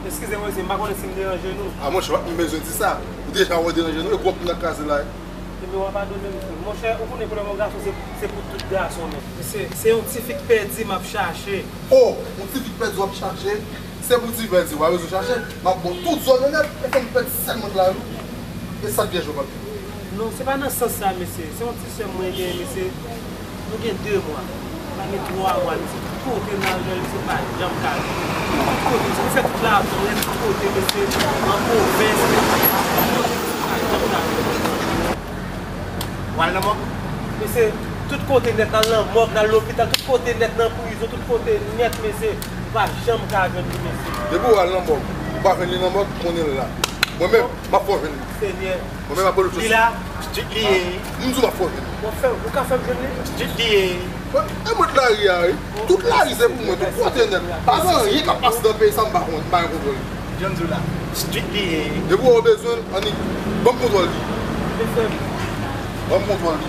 Eskize mwen, mesye, m pa konnen si m deranje nou. A, monchè, w ap bezwen di sa. Ou deja wè w deranje nou, e gwòp m nan kraze la. Nimewo a pa donnen m tou. Monchè, ou konnen pwoblèm yon gason se, se pou tout gason menm. Se, se yon ti fi k pèdi m ap chache. Oh, yon ti fi k pèdi w ap chache? Se pou ti fi pèdi w a bezwen chache. M ap ba w tout zòn yo nèt, e fè m pèdi sèl mond la wi. E sa k vyèj yo p ap di. Non, se pa nan sans sa, mesye. Se yon ti sè m mwen genyen, mesye. Nou gen de mwa. Sa gen twa mwa, li di tout kote n al jwenn li, se pa janm ka jwenn li. Tout kote, li fè tout lavi l, tout kote, mesye, an pwovens, tout kote, li pa janm ka jwenn li. W al nan mòg? Mesye, tout kote nèt, n al nan mòg, n al lopital, tout kote nèt, nan prizon, tout kote nèt, mesye, ou pa janm ka jwenn li, mesye. Depi w al nan mòg, ou pa jwenn li nan mòg, konnen l la. Mwen menm, m ap fè w jwenn li. Senyè. Mwen menm ap ba l lòt chans. Li la? Street li ye. M di w m ap fè w jwenn li. W ap fè, ou ka fè m jwenn li? Street li ye. Mwen, e mwen t lari a, wi. Tout lari se pou mwen, tout kote nèt. Pa gen anyen k ap pase nan peyi sa m pa konn, m pa gen kontwòl li. Jan m di w la, street li ye. Depi w wè w bezwen l, annik, ban m kontwòl li. Ban m kontwòl li.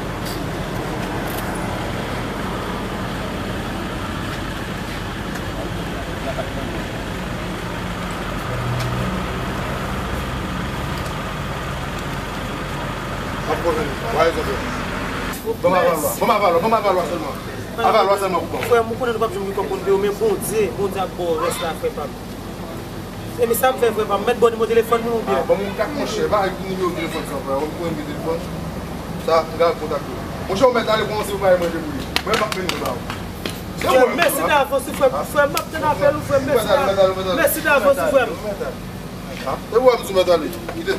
Ban m avalwa, ban m avalwa, ban m avalwa sèlman. Avalwa sèlman pou ban m. Frè m, ou konnen nou p ap janm gen kòb konn peye w, men Bondye, Bondye ap ba w rès la, frè pa m. E men sa m fè, frè pa m, mèt ba w nimewo telefòn mwen oubyen? Ah, ban m yon kat, monchè, pa gen nimewo telefòn sa, frè. Ou konn nimewo telefòn? Sa, m ka kontakte w. Monchè, ou mèt ale kòmanse prepare manje pou li. Mwen m ap mennen l ba ou. Se mwen. Mèsi davans, frè m. Frè m, m ap tann apèl ou, frè m. Mèsi davans, frè m. Ah, e ou m sou mèt ale. Kite.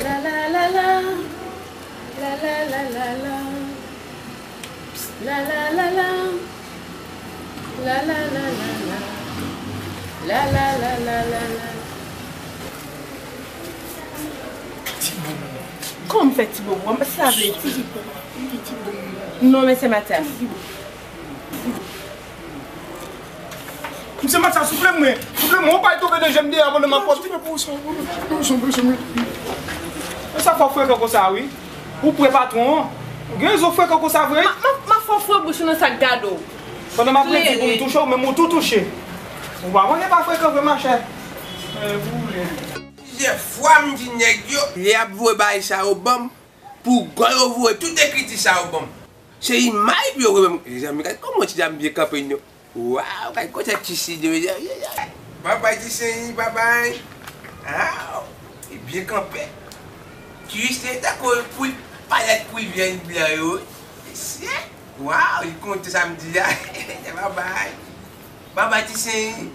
La la la la. La la la la la. La la la la. La la la la la. La la la la la la. Ti bobo. Kòman fè ti bobo? Sa vle di? Non, men se Matyas. Misye Matyas, souple mwen. Souple mwen, ou pa tonbe de je m deyò pandan m ap pòte. E sa fò frekan konsa, wi. Ou pre patwon an. Ou gen rezon frekan konsa vre. M ap, m ap, m ap fè w fre bouch ou nan sa k gade w. Pandan m ap redi pou m touche w, menm ou tou touche. Ou pa konnen pa frekan vre, machè. E, pou ou vle. Plizyè fwa m di nèg yo, lè y ap voye bagay sa yo ban m, pou gòl yo voye tout ekriti sa yo ban m. Se imaj pou yo voye ban m. Mezanmi, gad kòman ti dam byen kanpe non. Waw, gad kote ti Sidi, mezanmi. Babay ti Sidi, babay. Aw, li byen kanpe. Ti Sidi tankou poul, palèt poul vyann blan yo. Mesye, waw, li konte samdi a. Babay. Babay ti Sidi.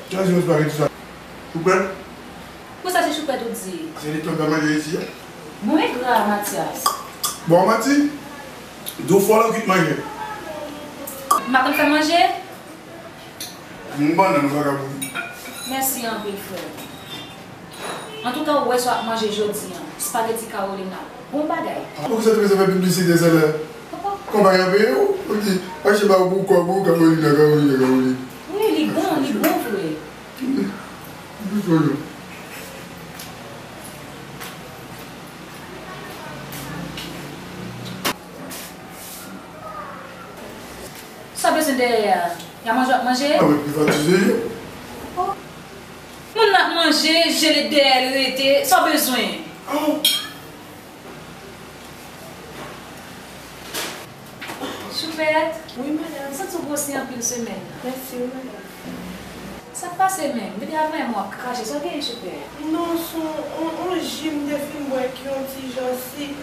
Kiyès ki met espageti sa? Ou kwè? Pou sa se choupèt ou di? Se li k konn fè manje isi a. Mwen gra, Matyas. Bon, manti. Di w fò lè w kwit manje. M pa konn fè manje? M bannann ou vagabon. Mèsi anpil, frè. Antouka, ou wè sa w ap manje jodi a. Spaghetti Carolina. Bon bagay. Poukisa w te bezwen fè piblisite sèlè? Konpayi an peye w, ou di, achte ba ou pou kòb ou, Carolina, Carolina, Carolina. Wi, li bon, li bon vre. Sa bezwen dèyè a? Y a manje w ap manje? A, mwen privatize yo. Oh. Moun nan ap manje, jele dèyè l rete. Sa w bezwen? Oh. Choupèt? Wi, madanm. M santi w gwosi anpil semèn nan. Mèsi, wi, madanm. Sa k pase menm? Depi avanyè m w ap krache. Sa w genyen, Choupèt? Non, se yon, yon, yon ji m te fin bwè ki yon ti jan sik.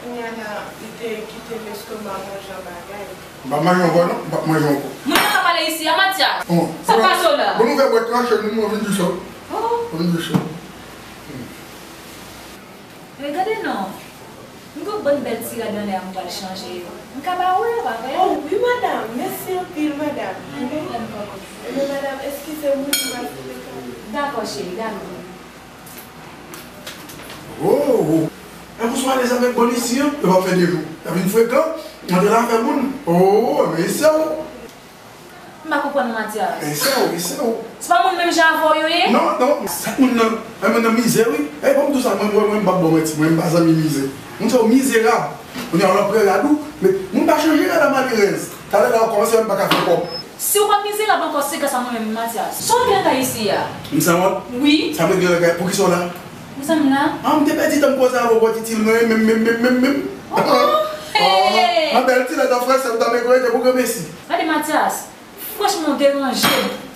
Kounye a la, li te kite m estoma m yon jan bagay. M p ap manje ankò, non. M p ap manje ankò. Moun nan ka pale isi a, Matyas. Sa k pase w la? Bon, nou fè bwè krache, nou, nou vin di sa. Oh. Vin di sa. Men gade non. M gon bann bèl ti rad anlè a m pral chanje yo. M ka ba ou yo, pa vre? Oh, wi, madanm. Mèsi anpil, madanm. Pa gen pwoblèm, kòkòt. Ebyen, madanm, eskize m, wi, m pral fete kay. Dakò, cheri, dakò. Oh, oh. E pou sou alèz avèk bann isi, an? Yo p ap fè de jou. Y ap vin frekan, antre nan afè moun. Oh, men se ou. M pa konprann ou, Matyas. Men se ou, men se ou. Se pa moun menm jan avè w yo ye? Non, non, sa moun nan, e moun nan mizè, wi. E, ban m di w sa, mwen, mwen, mwen, m p ap ba w manti, mwen, m pa zanmi mizè. Moun sa yo mizerab. Kounye a, w nan prè rad ou, men moun pa chanje rad a malerèz. Talè la, w kòmanse wè m pa ka fè kòb. Si w pa t mizerab ankò, se gras a mwen menm, Matyas. Sa w ap regle la isi a? M sanwont? Wi. Sa m regle la kay? Poukisa w la? Poukisa m la? Ah, m te pèdi tan m koze avè w, w pa t itil mwen menm, menm, menm, menm, menm. Oh, oh, hey! Ma belle, ti lèt an fransè, ou ta mègwete pou granmesi. Gade, Matyas, franchman, w deranje m.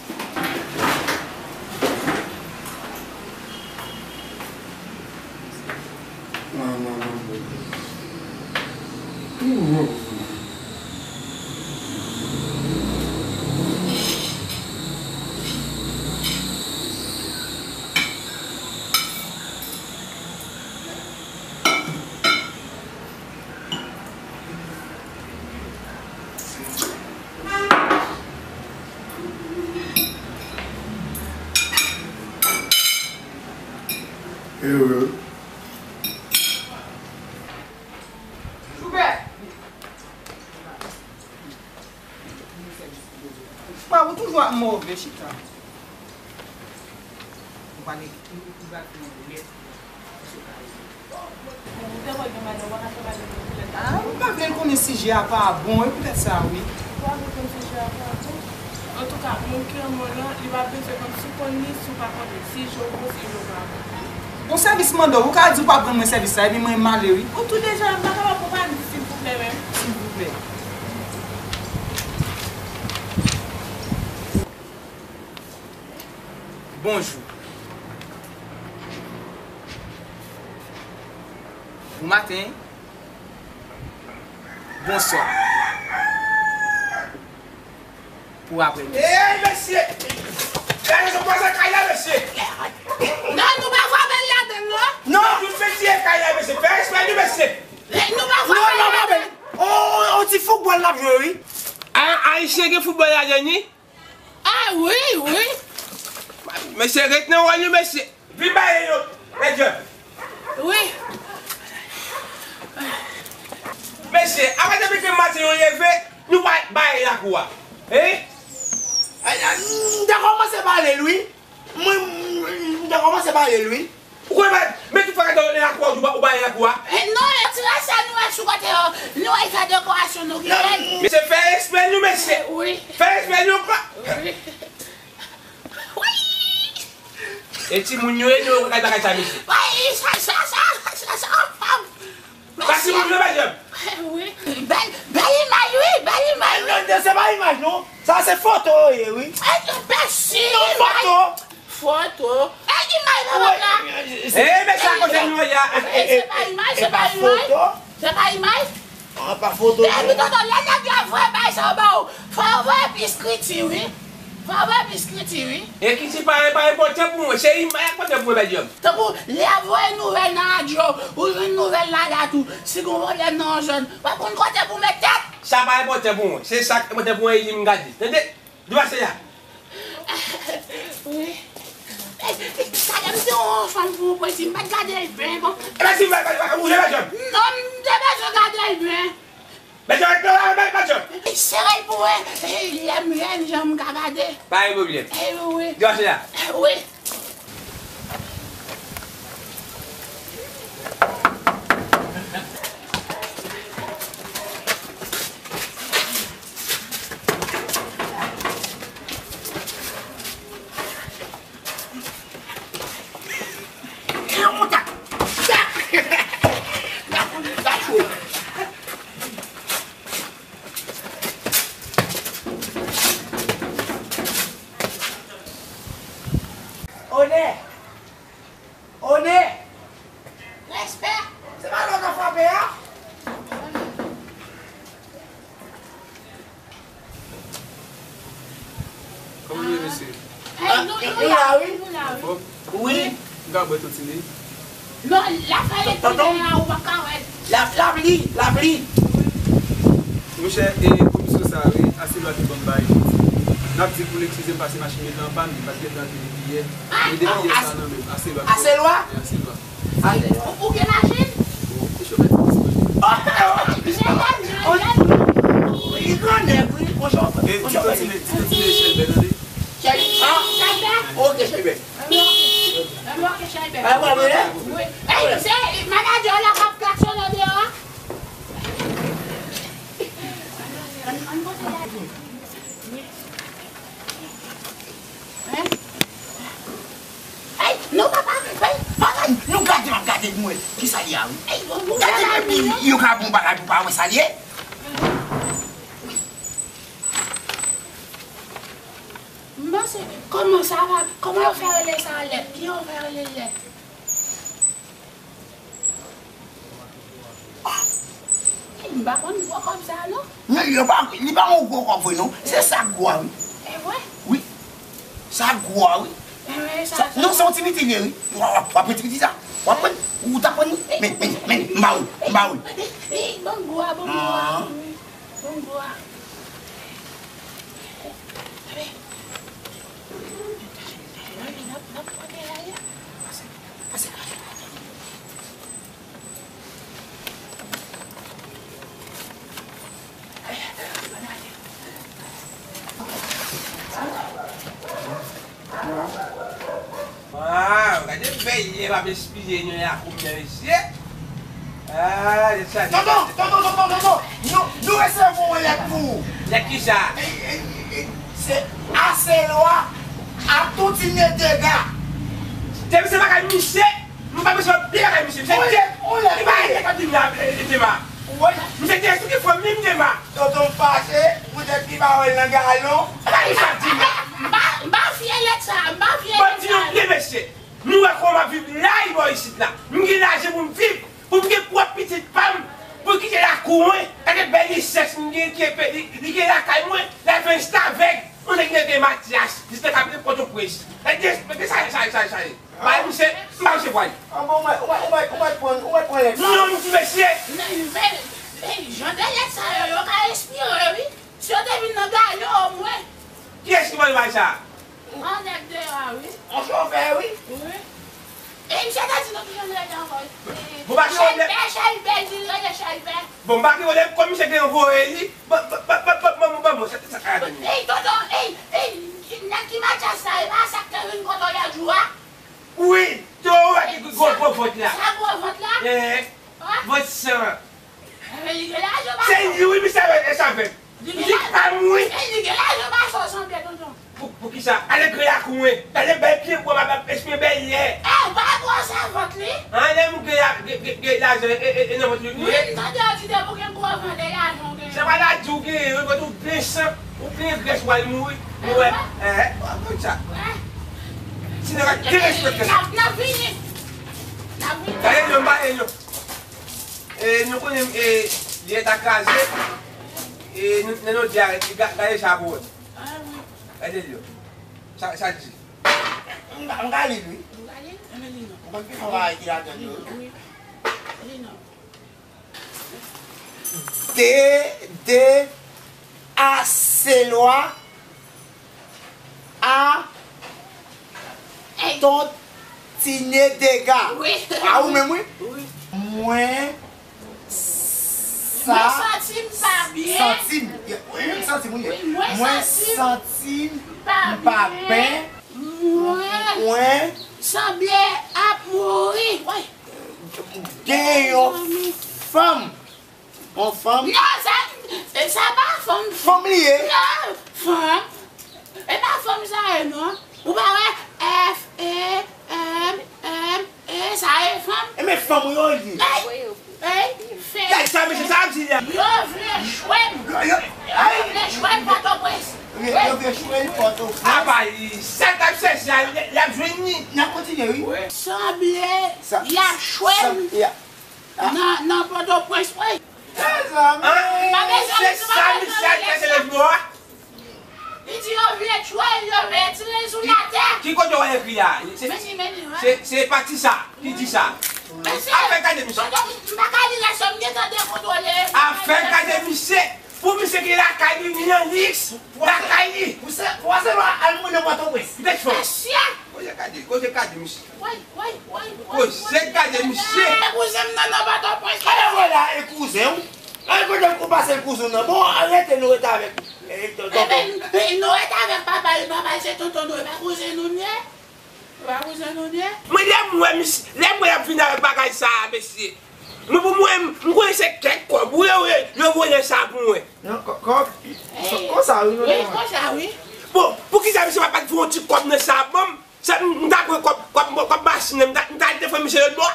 Joubert! Papa, ou toujou ap move chita. Ou pale, ou, ou pral fè yon lèt. Ah, m pa vle l konnen sijè a pa bon, e poutèt sa, wi. Antouka, moun ki renmen w lan, li pa bezwen konn si w konn li, si w pa konn li, si je w bon, si je w pa bon. Bon, sèvis m mande w, ou ka di w p ap rann mwen sèvis sa, epi mwen m ale, wi. Ou tou deja, m pa kapab konprann, silvouplè, menm. Silvouplè. Bonjou. Bon maten. Bonswa. Pou aprè midi. Ey, mesye! Gade sa pase kay la, mesye! Non, nou pa frape l ladann, non. Non, nou fè tiye kay la, mesye. Fè respè nou, mesye. Eh, nou pa frape l ladann. On, on, on ti foutbòl n ap jwe, wi. A, Ayisyen gen foutbòl ladann, wi. Ah, wi, wi. Mesye, ret nan wòl nou, mesye. Vin ba yo, mesye. Wi. Mesye, apa depi ke maten nou leve, nou pa bay lakou a? Hein? Ay, ay, m te kòmanse pale l, wi. Mwen, m, m te kòmanse pale l, wi. Ou konnen, men tout fwa gade w nan lakou a, ou ba, ou bay lakou a. Eh, non, e ti rès sa nou wè sou kote yo. Nou wè fè dekorasyon nou genyen. Mesye, fè respè nou, mesye. Wi. Fè respè nou, kwa. Wi. Wi. E timoun yo ye, nou yo kay bagay sa, mesye. Wi, sa, sa, sa, sa, sa, fanm. Pase moun yo, mesye. Wi. Bèl, bèl imaj, wi, bèl imaj, wi. Non, non, se pa imaj, non. Sa se foto yo ye, wi. Eh, bèl si non, imaj. Foto. Foto. E imaj la, papa. Eh, men sa kote nou ye a. Eh, se pa imaj, se pa imaj. Se pa imaj. Ah, pa foto. Epi tonton, lè nèg la voye bay sa ba ou, fò yo voye pi ekriti, wi. Fò yo voye pi ekriti, wi. Ekriti pa, pa enpòtan pou mwen. Se imaj enpòtan pou mwen, medam. Tankou, lè y ap voye nouvèl nan radyo, ou jwenn nouvèl la dat ou, si gon pwoblèm nan yon zòn, w ap konn kote pou met tèt. Sa pa enpòtan pou mwen. Se sa k enpòtan pou mwen, e li m gade. Tande? Dwa se a. Wi. Talè m te yon fanm pou mwen, si m pa t gade l byen, bon. E ben, si m pa, pa, pa, ou te bezwen? Non, m te bezwen gade l byen. Bezwen rete la, men, bezwen. Sere l pou mwen. Lè m jwenn jan m ka gade. Pa gen pwoblèm. E wi. Dwa se a. Wi. Onè! Onè! Respè! Se pa lè w ka frape a? Kòman nou ye, mesye? Ah, nou, nou la, wi. Nou la, wi. Anfòm? Wi. M ka bwè tou tini? Non, la fè tonton, ou pa ka wè. Lapli, lapli. Monchè, e komisyon sa a, wi, Aselwa te ban m bagay pou di. N ap di pou l eskize m pase machin li te an pàn, li pa t gentan vini yè. Men depi yè sa nan men m, Aselwa. Aselwa? Wi, Aselwa. Ou, ou gen machin? Bon, e chofè ti bus mwen. Oh, oh, oh. Li gran nèg, wi, on chofè. E ti tantine, ti tantine Chèlbè, tande. Chèlbè? Ah, Chèlbè? Ok, Chèlbè. Wi. Ey, se manadjè la k ap klaksonnen deyò a. Ann, ann pote la. Tèt mwen, ki sa l ye a wi? Ey, bon, bon, gade, epi yo ka bon bagay pou pa wè sa l ye. M panse, kòman sa va, kòman yo fè rele sa lèt? Kijan yo fè rele lèt? Ah, m pa konn gwo kòb sa non. Non, li pa, li pa yon gwo kòb vre non. Se sa k gwo a wi. E vre? Wi. Sa gwo a wi. E vre, sa, sa, non, se yon ti piti li ye wi. W ap, w ap pran ti piti sa. W ap pran, ou ta pran li. Men, men, men, m ba ou, m ba ou. Ey, ey, ban m gwo a, ban m gwo a. Ah. Wi. Ban m gwo a. Waw, gade bèl lè m ap espiye nan lakou m nan mesye. Ah, se sa. Tonton, tonton, tonton, tonton. Nou, nou resevwa yon lèt pou ou. Lèt ki sa? E, e, e, se Aselwa ap tou tine dega. Depi se bagay misye, m pa bezwen pye bagay misye. Misye te, li pa rete k ap di m la, e, e, Dema. Misye te sou ki fanm li, m Dema. Tonton m fache, poutèt li pa wè l nan galon. Bagay misye ap di m la. M pa, m pa fye lèt sa, m pa fye lèt sa. Ban m di nou byen mesye. Nou wè kòman m ap viv lay bò isit la. M gen lajan pou m viv, pou m gen pwòp pitit pa m, pou l kite lakou mwen. Gade bèl lisans m gen, ki epe, li, li gen lakay mwen, l al fè restavèk. Yon nèg ki rele Matyas, li se t ap rele Pòtoprens. Gade, gade sa, sa, sa, sa ye. Bay misye, m bay misye pwal. An bon, ou mèt, ou mèt, ou mèt, ou mèt pran, ou mèt pran lèt sa. Non, m di mesye. Men, men, men, jan de lèt sa yo, yo ka espire, wi. Si yo te vin nan galon, omwen. Kiyès ki voye bay sa? Yon nèg deyò a, wi. Yon chofè, wi. Wi. E misye te di nou ki jan l rele ankò? Bon, pa gen pwoblèm. Chèlbè, Chèlbè, di l rele Chèlbè. Bon, pa gen pwoblèm, kòm misye gen yon voye li, bon, bon, bon, sa, sa ka vini. Ey, tonton, ey, ey, nèg ki Matyas la, e pa sa k te vin kote w lòt jou a? Wi, te ou wè ki gwo, gwo vant la. Sa gwo vant la? Eh, vant san. Se li wi, misye avè, e sa fè. Li pa m wi. E li gen lajan pase w sanble, tonton. Pou, poukisa? Ale gran lakou mwen. Gade bèl pye bwa m ap espen bèl lè. E, pa gwo sa vant li. Anlè m gen la, gen, gen, gen lajan, e, e, e nan vant li wi. Wi, m tande w di depi w gen gwo vant, e lajan w gen. Se pa la di w gen, wi, vant ou plen san, ou plen grès, w al mouri. Ou wè, e, w ap konn sa. Si nèg la derespekte sa. N ap, n ap vini. N ap vini. Gade, yo, m pa, e, yo. E, nou konnen, e, li ta kraze. E, nou, nan nou di a, ga-, gade sa pou wè. Gade l yo. Sa, sa di. M ka, m ka li l, wi. M ka li l? Enben li non. M konn ki travay ki ladan l yo. Wi. Li non. De, de, Aselwa. A ton tine dega. Wi. A ou menm wi. Wi. Mwen sa. Mwen santi m pa byen. Santi m. Wi, m santi m wi. Wi, mwen santi m pa byen. Mwen sanble ap mouri. Wi. Gen yon fanm. Yon fanm? Non, sa, e sa pa fanm. Fanm li ye? Non, fanm. E pa fanm sa ye, non. Ou pa wè F E M M E, sa ye fanm? E men fanm yo li ye. Ey, ey, fè. Gad sa, mesye, sa ap di la. Yo vle chwe m. Yo, yo, yo vle chwe m Pòtoprens. Yo vle chwe m Pòtoprens. Apa, sa t ap chèche a, l ap jwenn li. N ap kontinye, wi. Sanble, y ap chwe m. Nan, nan Pòtoprens, wi. Mezanmi, se sa misye al fè se lòt bò a? Li di yo vle tchwe l, yo vle tire l sou latè. Ki kote w ekri a? Se, se, se pati sa ki di sa. Afè gade misye. Tonton, m pa ka li lè sa, m gentan dekontwole. Afè gade misye. Pou misye gen lakay li, li nan liks lakay li. Pou se, pou se lwa al mouri nan Pòtoprens. Mesye. Koze gade, koze gade misye. Woy, woy, woy, woy. Koze gade misye. E kouzen m nan, nan Pòtoprens. Kòman w la, e kouzen w? Ay, kote ou pase kouzen w nan? Bon, rete, nou rete avèk, e, tonton. Enben, nou rete avèk papa l, papa l se tonton nou, e pa kouzen nou l ye? E pa kouzen nou l ye? Mwen, lè m wè misye, lè m wè y ap vin avèk bagay sa a, mesye. Mwen, pou mwen, m konnen se kèk kòb, wi, wi, yo voye sa pou mwen. Non, kò-, kòb, konsa, wi, non, wi, konsa, wi. Bon, poukisa misye pa, pa t voye yon ti kòb nan sa a ban m? Sa, m, m ta pran kòb, kòb, kòb machin nan, m ta, m ta al defann misye lòt bò.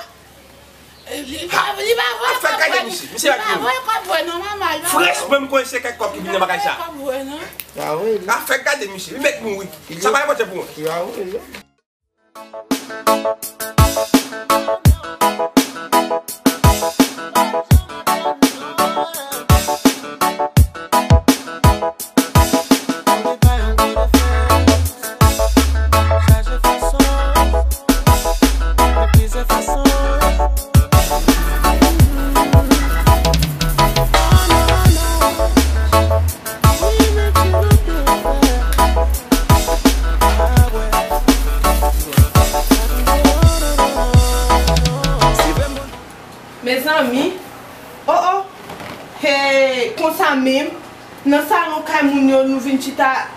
Li pa, li pa voye kòb vre non. Misye pa voye kòb vre non, manman. Franchman, m konnen se kèk kòb ki vin nan bagay sa. Li pa voye kòb vre non. Afè gade misye, li mèt mouri. Sa pa enpòtan pou mwen. Mezanmi, oh oh, hey, konsa menm, nan salon kay moun yo, nou vin chita,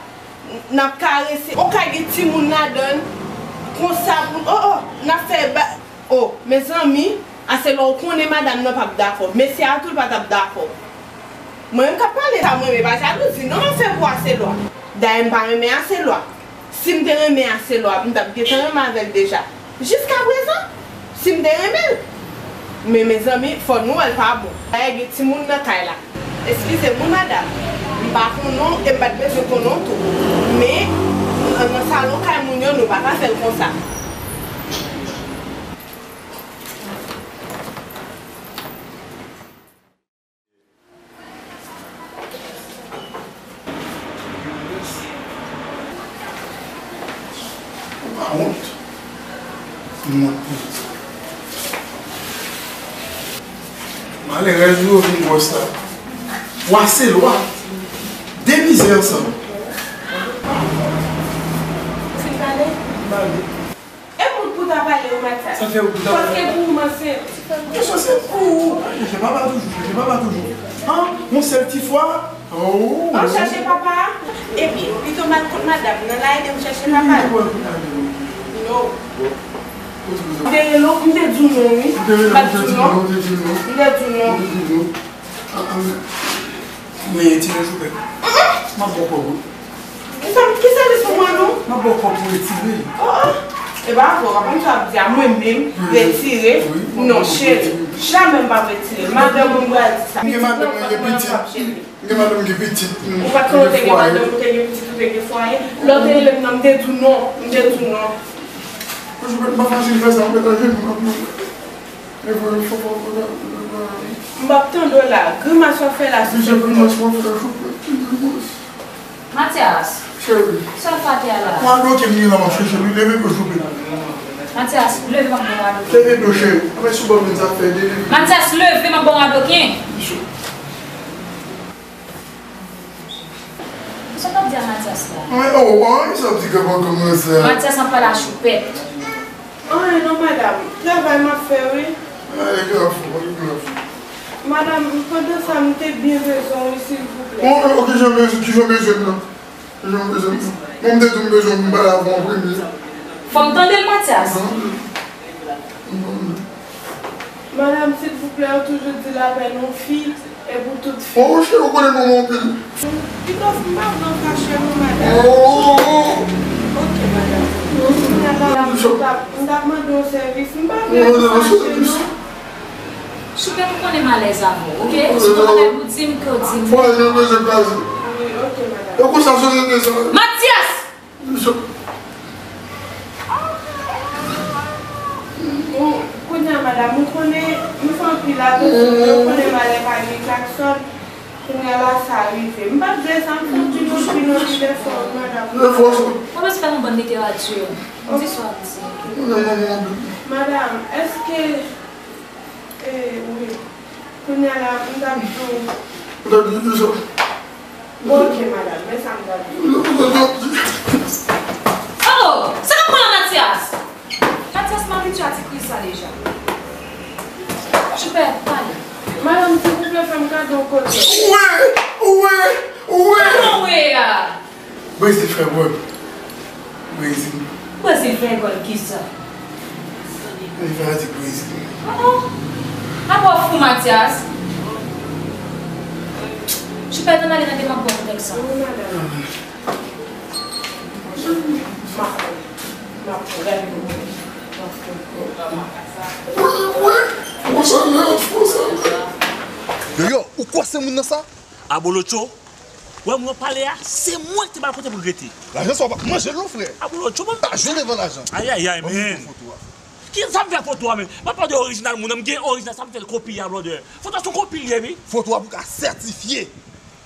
n ap karese, on kay gen timoun ladan l, konsa pou, oh oh, n ap fè ba, oh, mezanmi, Aselwa, ou konnen madanm nan p ap dakò, mesye a tou l pa t ap dakò. Mwen menm k ap pale sa, mwen menm, e pa jalouzi non m ap fè pou Aselwa. Dayè, m pa renmen Aselwa. Si m te renmen Aselwa, m t ap gentan renmen avè l deja. Jiskaprezan, si m te renmen l. Men, mezanmi, fò nou wè l pa bon. Dayè, gen timoun nan kay la. Eskize m wi, madanm. M pa konnen w e m pa t bezwen konnen w tou. Men, nan, nan salon kay moun yo, nou pa ka fè l konsa. Ou pa wont? M wont pou ou. Malerèz ou yo vin gwòs la. Wa se lwa. De mizè ansanm. Ou fin pale? M pale. E moun pou ta pale wi, Matyas. Sa fè ou pou ta pale? Paske pou ou m ansent. Kesyon se pou ou. Chèche papa toujou, chèche papa toujou. An, yon sèl ti fwa. Oh. An chèche papa a, epi pito m al kot madanm nan la ede m chèche papa l. Non. M te rele w, m te di w non wi. M pa t di w non. M te di w non. Men ti nan choupèt. M ap ba w kòb wi. Kisa, kisa li sou mwen non? M ap ba w kòb pou retire. Oh, oh. E pa vre, w konn sa w ap di a mwen menm, retire. Non, cheri. Jamè m p ap retire. Madanm mwen pral di sa. M gen madanm mwen gen pitit. M gen madanm gen pitit. Ou pa t konnen w te gen madanm, ou te gen pitit, ou te gen fwaye. Lè w te rele m nan, m te di w non. M te di w non. Mwen, m pa fasil fè sa, m mete ajenou m ap mande. M p ap tande w la. Grimas w ap fè la, si se pou mwen. Matyas. Cheri. Sa w fè atè a la? Ou a bloke m, li la, m ap chèche l wi. Leve do, souple. Matyas, leve, m ap ba w adoke. Leve do, cheri. Apre sou ban m sa fè de. Matyas, leve, m ap ba w adoke. Sa w ap di a Matyas la? Mwen, oh, oh, sa w ap di granmoun sa? Matyas ap pale a choupèt. Anyen non, madanm. Travay m ap fè, wi. Ale, grafou, ale, grafou. Madanm, pandan sa, m te byen bezwen w, wi, silvouplè. Bon, ok, jan bezwen, kijan bezwen m nan? Kijan bezwen m nan? Bon, m te di w m bezwen w pou m pale avè w an premye. Fò m tande l, Matyas. M tande. M tande. Madanm, silvouplè, yo toujou di lapèn yon fi e pou tout fi. Oh, cheri, ou konnen nou anpil. Pito m pa vle w fache non, madanm. Oh. Ok, madanm. Madanm, m t ap, m t ap mande yon sèvis. M pa vle w fache non. Choupèt, ou konnen m alèz avè w, ok? Si w gen bagay pou di m, ke w di m. Fwaye nou bezwen kraze. Wi, ok, madanm. E konsa sosyete sa. Matyas! Bon, kounye a, madanm, ou konnen, m fè anpil atansyon, men ou konnen malè pa gen klaksòn. Kounye a la, sa rive. M pa t vle sa, m fè anpil, anpil, anpil efò, wi, madanm. Efò sa. Ou bezwen fè yon bann literati. Di sa w ap di. Madanm, èske E, wi. Kounye a la, m t ap di w. Ou t ap di kisa? Bon, ok, madanm, men sa m t ap di w. Ou t ap di. Oh! Sa k ap pran la, Matyas? Matyas, m abitye a ti kriz sa deja. Choupèt, pale. Madanm, silvouplè, fè m kado yon kote. Wi! Wi! Wi! Kòman wi a? Brezil fè gòl. Brezil. Brezil fè gòl kisa? Li fè atik Brezil. Oh, oh. Apa w fou, Matyas? Choupèt, ann ale nan deman pran kontèks sa. Wi, madanm. M ap, m ap gade nou. Yo, yo, ou kwè se moun nan sa? Abolotcho, wè moun nan pale a, se mwen ki te ba l kote pou l rete. Lajan sa w pa manje l non, frè. Abolotcho, bon. Pa jwe devan lajan. Ayayay, men. Ki sa m fè foto a, men? Mwen pa de orijinal moun nan, m gen orijinal, sa m fè l kopi a, brother. Foto a se yon kopi l ye, wi. Foto a pou ka sètifye.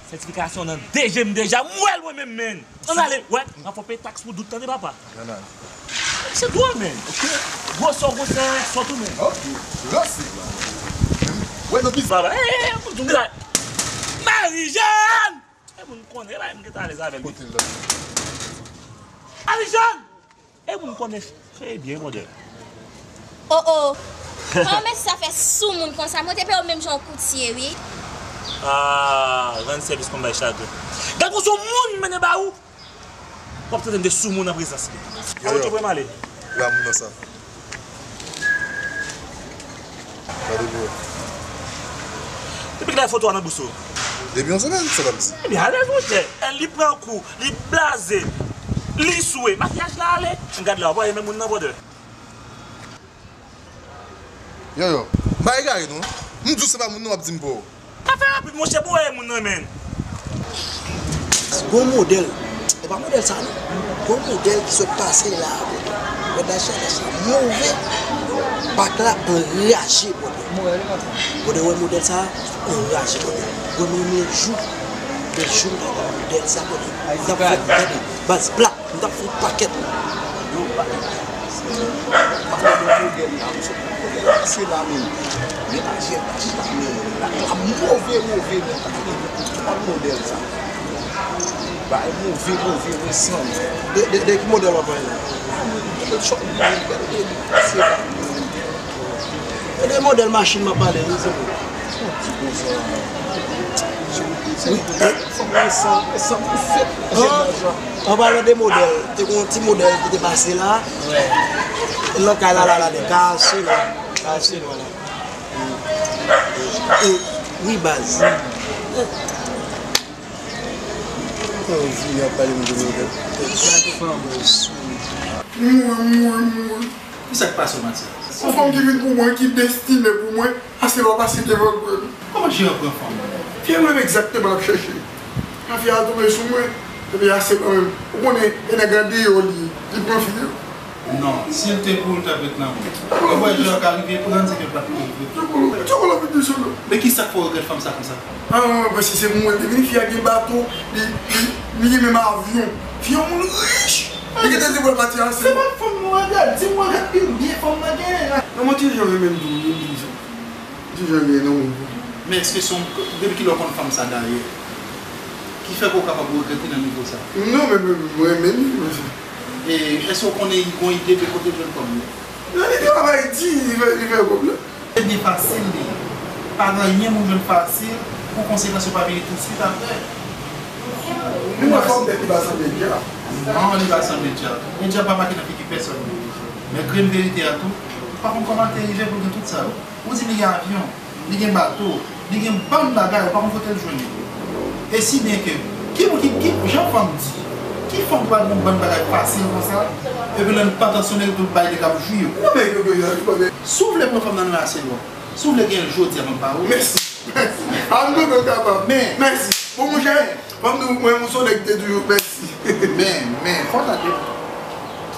Sètifikasyon nan de je m deja, m wè l mwen menm, men. Ann ale, wè, n ap fè w peye taks pou dout, tande, papa. Ann ale. Se dwa, men. Ok. Gwosè w gwosè sòt ou, men. Ok. Ranse. Wè, nan biznis. Baba, eh, eh, eh, Marijàn! E moun konnen, e pa m gentan alèz avè l. Kote l la? Marijàn! E moun konnen, fè byen, brother. Oh, oh. Kòman mesye sa fè sou moun konsa? Mwen te peye w menm jan yon koutye, wi. Ah, rann sèvis kòm bay chagren. Gad yon moun mennen ba ou. W ap tande m de sou moun an prezans li. Yo, yo. Abolotcho, pou m ale. Yo, a moun nan sa. Gade pou ou. Depi kilè foto a nan bous ou? Depi yon semèn, sa ta di. Ebyen, alèz, monchè. Li pran kou, li blaze, li swe. Makiyaj la ale. Gad la, w ap wè menm moun nan, brother. Yo, yo. M pa egare, non. M di w se pa moun nan, w ap di m pa w. Pa fè rapid, monchè, pou w wè moun nan, men. Gon modèl, e pa modèl sa non. Gon modèl ki sot pase la a, brother. Wè dachan, dachan move. Bak la anraje, brother. Brother, wè modèl sa a, anraje, brother. Wè mwen, mwen jou, mwen jou m ta wè modèl sa, brother. M t ap fè gade, baz, pla. M t ap fè yon pakèt. Yo, pa, pa, pa, pa, se la menm. Men aje, aje la menm. La, la move, move, men ta fè yon twòp modèl sa. Bay move, move, resan. De, de, de ki modèl w ap pale la? A, men, de chòt, de, de, de, se la menm. E de modèl machin m ap pale, wi, se vre. Ti konsa. Wi, e. Fòm resan, resan pou fèt. An palan de modèl, te gen yon ti modèl ki te pase la. Wi. Nan kay la, la, la, de kay Aselwa. Kay Aselwa la. E, e, wi, baz. Mwen, mwen, mwen. Kisa k pase w, Matyas? Yon fanm ki vin pou mwen, ki destine pou mwen, Aselwa pase devan kò l. Kòman Jean pran fanm? Fi a menm egzakteman l ap chèche. Kan fi a tonbe sou mwen, epi Aselwa menm. Ou konnen, e nèg andeyò li ye, li pran fi a. Non, si l te pou ou, l t ap ret nan men w. Ou wè Jean ka rive pran l, se ke l pa t pou rive. Tchokolo, tchokolo vin di sou nou. Men kisa k fè w regrèt fanm sa konsa? Ah, paske se pou mwen l te vini, fi a gen bato, li, li, li gen menm avyon. Fi a yon moun rich. Li gentan di pou l pati ansanm. Se pa fanm mwen regrèt, di mwen regrèt pi byen fanm mwen genyen. Non, mwen toujou renmen m di w, m di w sa. Toujou gen nan moun pou. Men èske se yon, depi kilè w konn fanm sa dayè? Ki fè ke w kapab regrèt li nan nivo sa? Non, men, men, mwen renmen li, men se. E èske w konnen li gon ide de kote l jwenn kòb yo? Non, li travay di, li fè, li fè kòb la. Se byen fasil li ye. Pa gen anyen moun jwenn fasil pou konsekans yo pa vini tousuit apre. Li mwen fòm tèt li pa sanble dyab. Non, li pa sanble dyab. Men dyab pa make nan figi pèsòn. Men grenn verite a tou, ou pa konn kòman l te rive pou l gen tout sa yo. Ou di li gen avyon, li gen bato, li gen bann bagay, ou pa konn kote l jwenn yo. E si byen ke, ki moun ki, ki, jan fanm di, ki fanm ki pral gen yon bann bagay fasil konsa, epi lè l pa tansyone tout bagay li k ap jwi yo? Non, men, yo, yo, yo, yo, yo. Si w vle pran fanm nan men Aselwa, si w vle gen l jodi a, m ap ba ou. Mèsi, mèsi. A, m kontan w kapab. Men. Mèsi. Bon, monchè, fanm nou, mwen, m se yon nèg ki te toujou, mèsi. Men, men, fò w tande.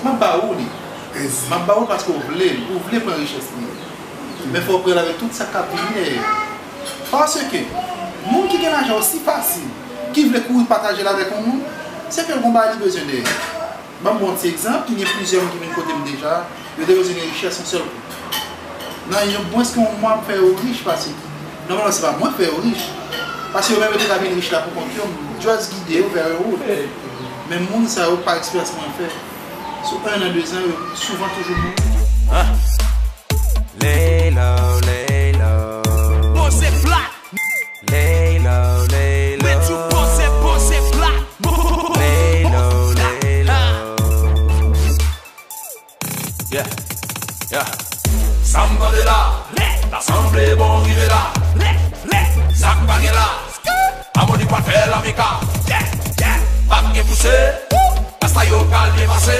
M ap ba ou li. Mèsi. M ap ba ou l paske w vle l, ou vle pran richès li. Men fò w pran l avèk tout sa k ap vini dèyè. Paske moun ki gen lajan osi fasil, ki vle kouri pataje l avèk yon moun, se ke l gon bagay li bezwen dèyè. Ban m ba w yon ti egzanp, ki gen plizyè moun ki vin kote m deja, yo te bezwen gen richès yon sèl kou. Nan yon mwens ke yon mwa, m fè yo rich, paske nòmalman se pa mwen k fè yo rich. Paske yo menm yo te ka vin rich la pou kont yo, m just gide yo vè yon wout. Men moun sa yo, pa eksperyans mwen fè, sou en an, de zan, yo souvan toujou mouri. Ah. Lay low, lay low. Poze plat. Lay low, lay low. Mwen di w poze, poze plat. Lay low, lay low. Yeah, yeah. Sa m tande la, ta sanble bon rive la. Sa k pa gen la, Amoni pa fè lamika. Pa gen pouse, pasta yo pral byen pase.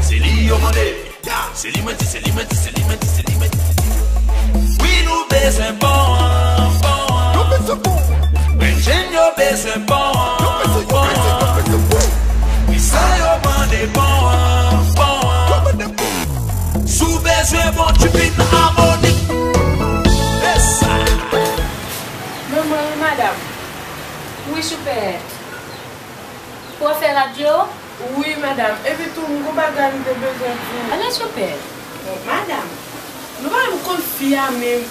Se li yo mande. Se li mwen di, se li mwen di, se li mwen di, se li mwen di. Wi, nou bezwen bon an, bon an. Nou bezwen bon. Grenn jèn yo bezwen bon an, bon an. Wi, sa yo mande bon an, bon an. Si w bezwen bon, Trip in Harmony. E sa. Mwen, mwen, wi, madanm. Wi, Choupè. Ou ap fè radyo? Wi, madanm. Epi tou, m gon bagay m te bezwen di w. Pale, Choupè. Bon, madanm, nou pa menm konn fi a menm.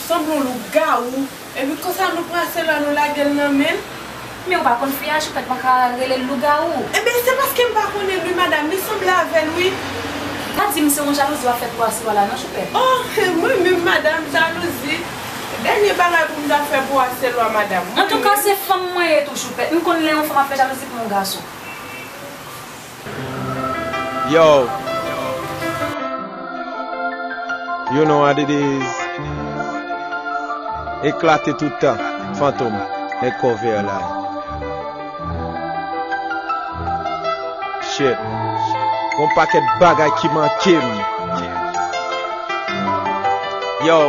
Sanble yon lougawou. Epi konsa nou pran Aselwa, nou lage l nan men l. Men ou pa konn fi a, Choupè, pa ka rele l lougawou. Enben, se paske m pa konnen l wi, madanm. Li sanble avè l wi. Pa di m se yon jalouzi w ap fè pou Aselwa la non, Choupè. Oh, mwen menm, madanm, jalouzi. Dènye bagay pou m ta fè pou Aselwa, madanm. Antouka, se fanm mwen ye tou, Choupè. M konn lè yon fanm ap fè jalouzi pou yon gason. Yo. You know what it is. Eklate tout tan. Fantom. Head cover la. Shit. Gon pakèt bagay ki manke m. Yo.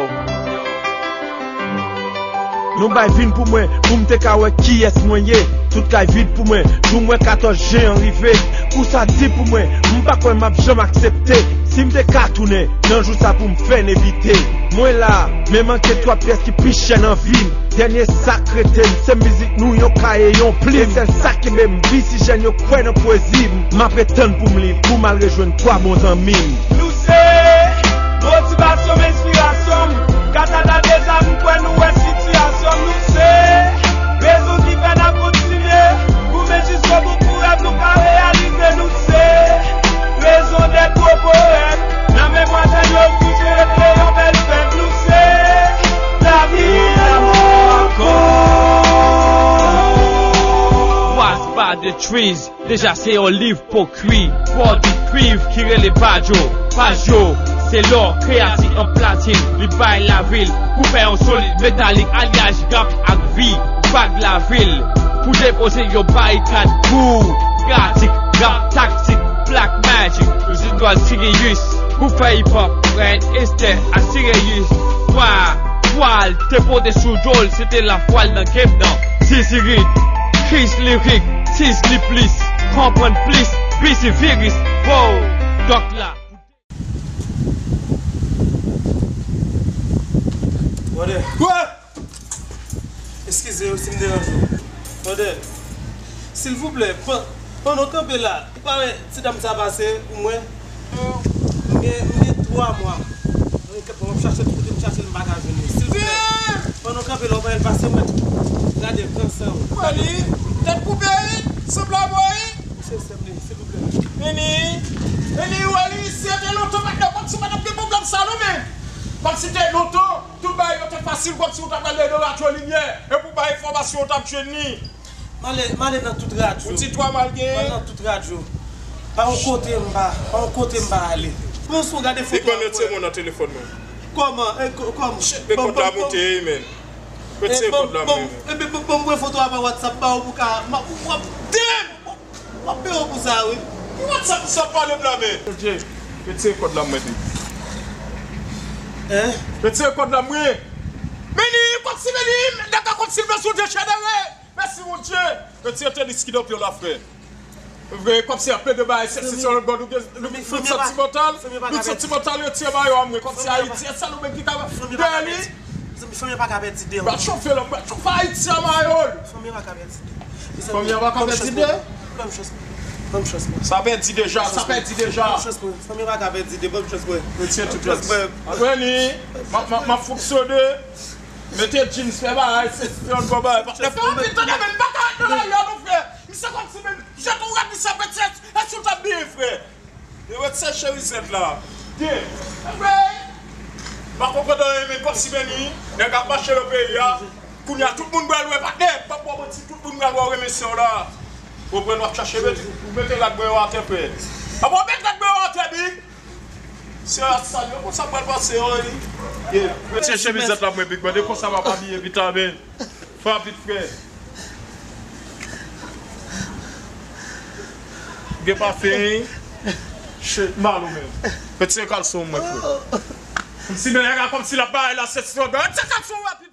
Nou bay vin pou mwen, pou m te ka wè kiyès mwen ye. Tout kay vid pou mwen, jou m wè katòz jen an rive. Kou sa di pou mwen, m pa kwè m ap janm aksepte. Si m te ka tounen, nan jou sa pou m fè n evite. Mwen la, men manke twa pyès ki pi chè nan vi m. Dènye sa k rete m, se mizik nou, yon kaye, yon plim. Se sèl sa kenbe m viv, si jèn yo kwè nan pwezi m. M ap ret tann pou m liv, pou m al rejwenn twa bon zanmi m. Nou se motivasyon m, enspirasyon m. Gras a Deza, m kwè nou wè sitiyasyon m. Nou se rezon ki fè n ap kontinye goumen jiskobout pou rèv nou ka reyalize. Nou se rezon dèt gwo powèt. Nan memwa jèn yo, pou se rete yon bèl fèt. Nou se lavi, lavi ankò. What's by the trees? Deja se yon liv pokri, bò di kwiv ki rele Bajo. Paj yo, se lò, kreyati an platin. Li bay lavi l pou fè yon solid metalik, alyaj rap ak vi. Vag lavil, pou depoze yon barikad pou pratik rap taktik, Black Magic, Residual Sirius, pou fè hip hop, Bryan Esther ak Sirius. Vwa, vwal, te pote sou do l, se te lafwa l nan game nan. Sizirit, kriz lirik, siz li plis, konprann plis, bisi viris, wow, dòk la. Brother. Wè! Eskize yo si m deranje w. Brother, silvouplè, pan-, pandan w kanpe la, ou pa wè ti dam sa pase pou mwen? M gen, m gen twa mwa. Mwen, mwen ap chache l tout kote, m chache l, m pa ka jwenn li. Silvouplè, pandan w kanpe la, ou pa wè l pase, mwen gade l pran san w. Wè li, tèt koupe, wi, sanble avè w, wi. Se sè m li, silvouplè. Vini, vini, wè li, si se te lontan, patnè, kòmsi pa t ap gen pwoblèm sa, non, men. Kòmsi te lontan. Tout bagay yo te fasil, kòmsi w ta pral nan radyo limyè, epi w bay enfòmasyon, w t ap jwenn li. M ale, m ale nan tout radyo. Ou di twa mal gen? M ale nan tout radyo. Pa yon kote m pa, pa yon kote m pa ale. Pran sou gade foto a. Li konn retire mwen nan telefòn mwen. Kòman? E, kò-, kòman? Shit, men kòd la moute, wi, men. Retire kòd la, men. Ebyen, ban m voye foto a pa WhatsApp ba ou pou ka, m ap, m ap, damn! W ap peye w pou sa, wi. Ki WhatsApp sa pale m la, men? Bondye, retire kòd la mwen di. Hein? Retire kòd la mwen. Meni, kòmsi meni, nèg la kòmsi l vle sou dejenere. Mèsi, Bondye. Retire tenis ki nan pye w la, frè. Vre, kòmsi ap plede bay, se, se, se, ou gen, ou gen santimantal, ou santimantal, retire mayo a mwen, kòmsi Ayiti, e sèl ou menm ki ka dèyè li. Zanmi, fanmi an pa ka pèdi de. Bat chofe lòm, bat chofe Ayiti a mayòl. Fanmi an pa ka pèdi de. Fanmi an pa ka pèdi de. Ban m chans mwen. Ban m chans mwen. Sa pèdi deja, sa pèdi deja. Ban m chans mwen. Fanmi an pa ka pèdi de. Ban m chans mwen. Retire tout chans. Apre li, m ap, m ap, m ap fonksyone. Mete jeans, fè bagay, se yon bon bagay. Patnè, fè yon ti tande, men m pa ka ret nan lari a non, frè. Misye kòmsi menm, jan tou rad misye ap ret, èske w t ap byen, frè? Yo ret se cherizèt la. Gen. Anmwey! M pa konprann anyen, men kòmsi meni, nèg ap mache nan peyi a. Kounye a, tout moun pral wè, patnè. M p ap ba w manti, tout moun pral wè w renmen sè w la. Ou konprann, w ap chache mete, ou mete rad mwen yo atè, frè. Apa w met rad mwen yo atè, big? Sè a salye w, konsa m pral pase, wi. Retire chemizèt la, mwen, big brother, konsa m ap abiye vit la, men. Fè rapid, frè. Gen pafen, wi. Shit, m ba l ou menm. Retire kalson mwen, frè. Kòmsi nèg la, kòmsi l ap bay la, se struggle. Retire kalson w epi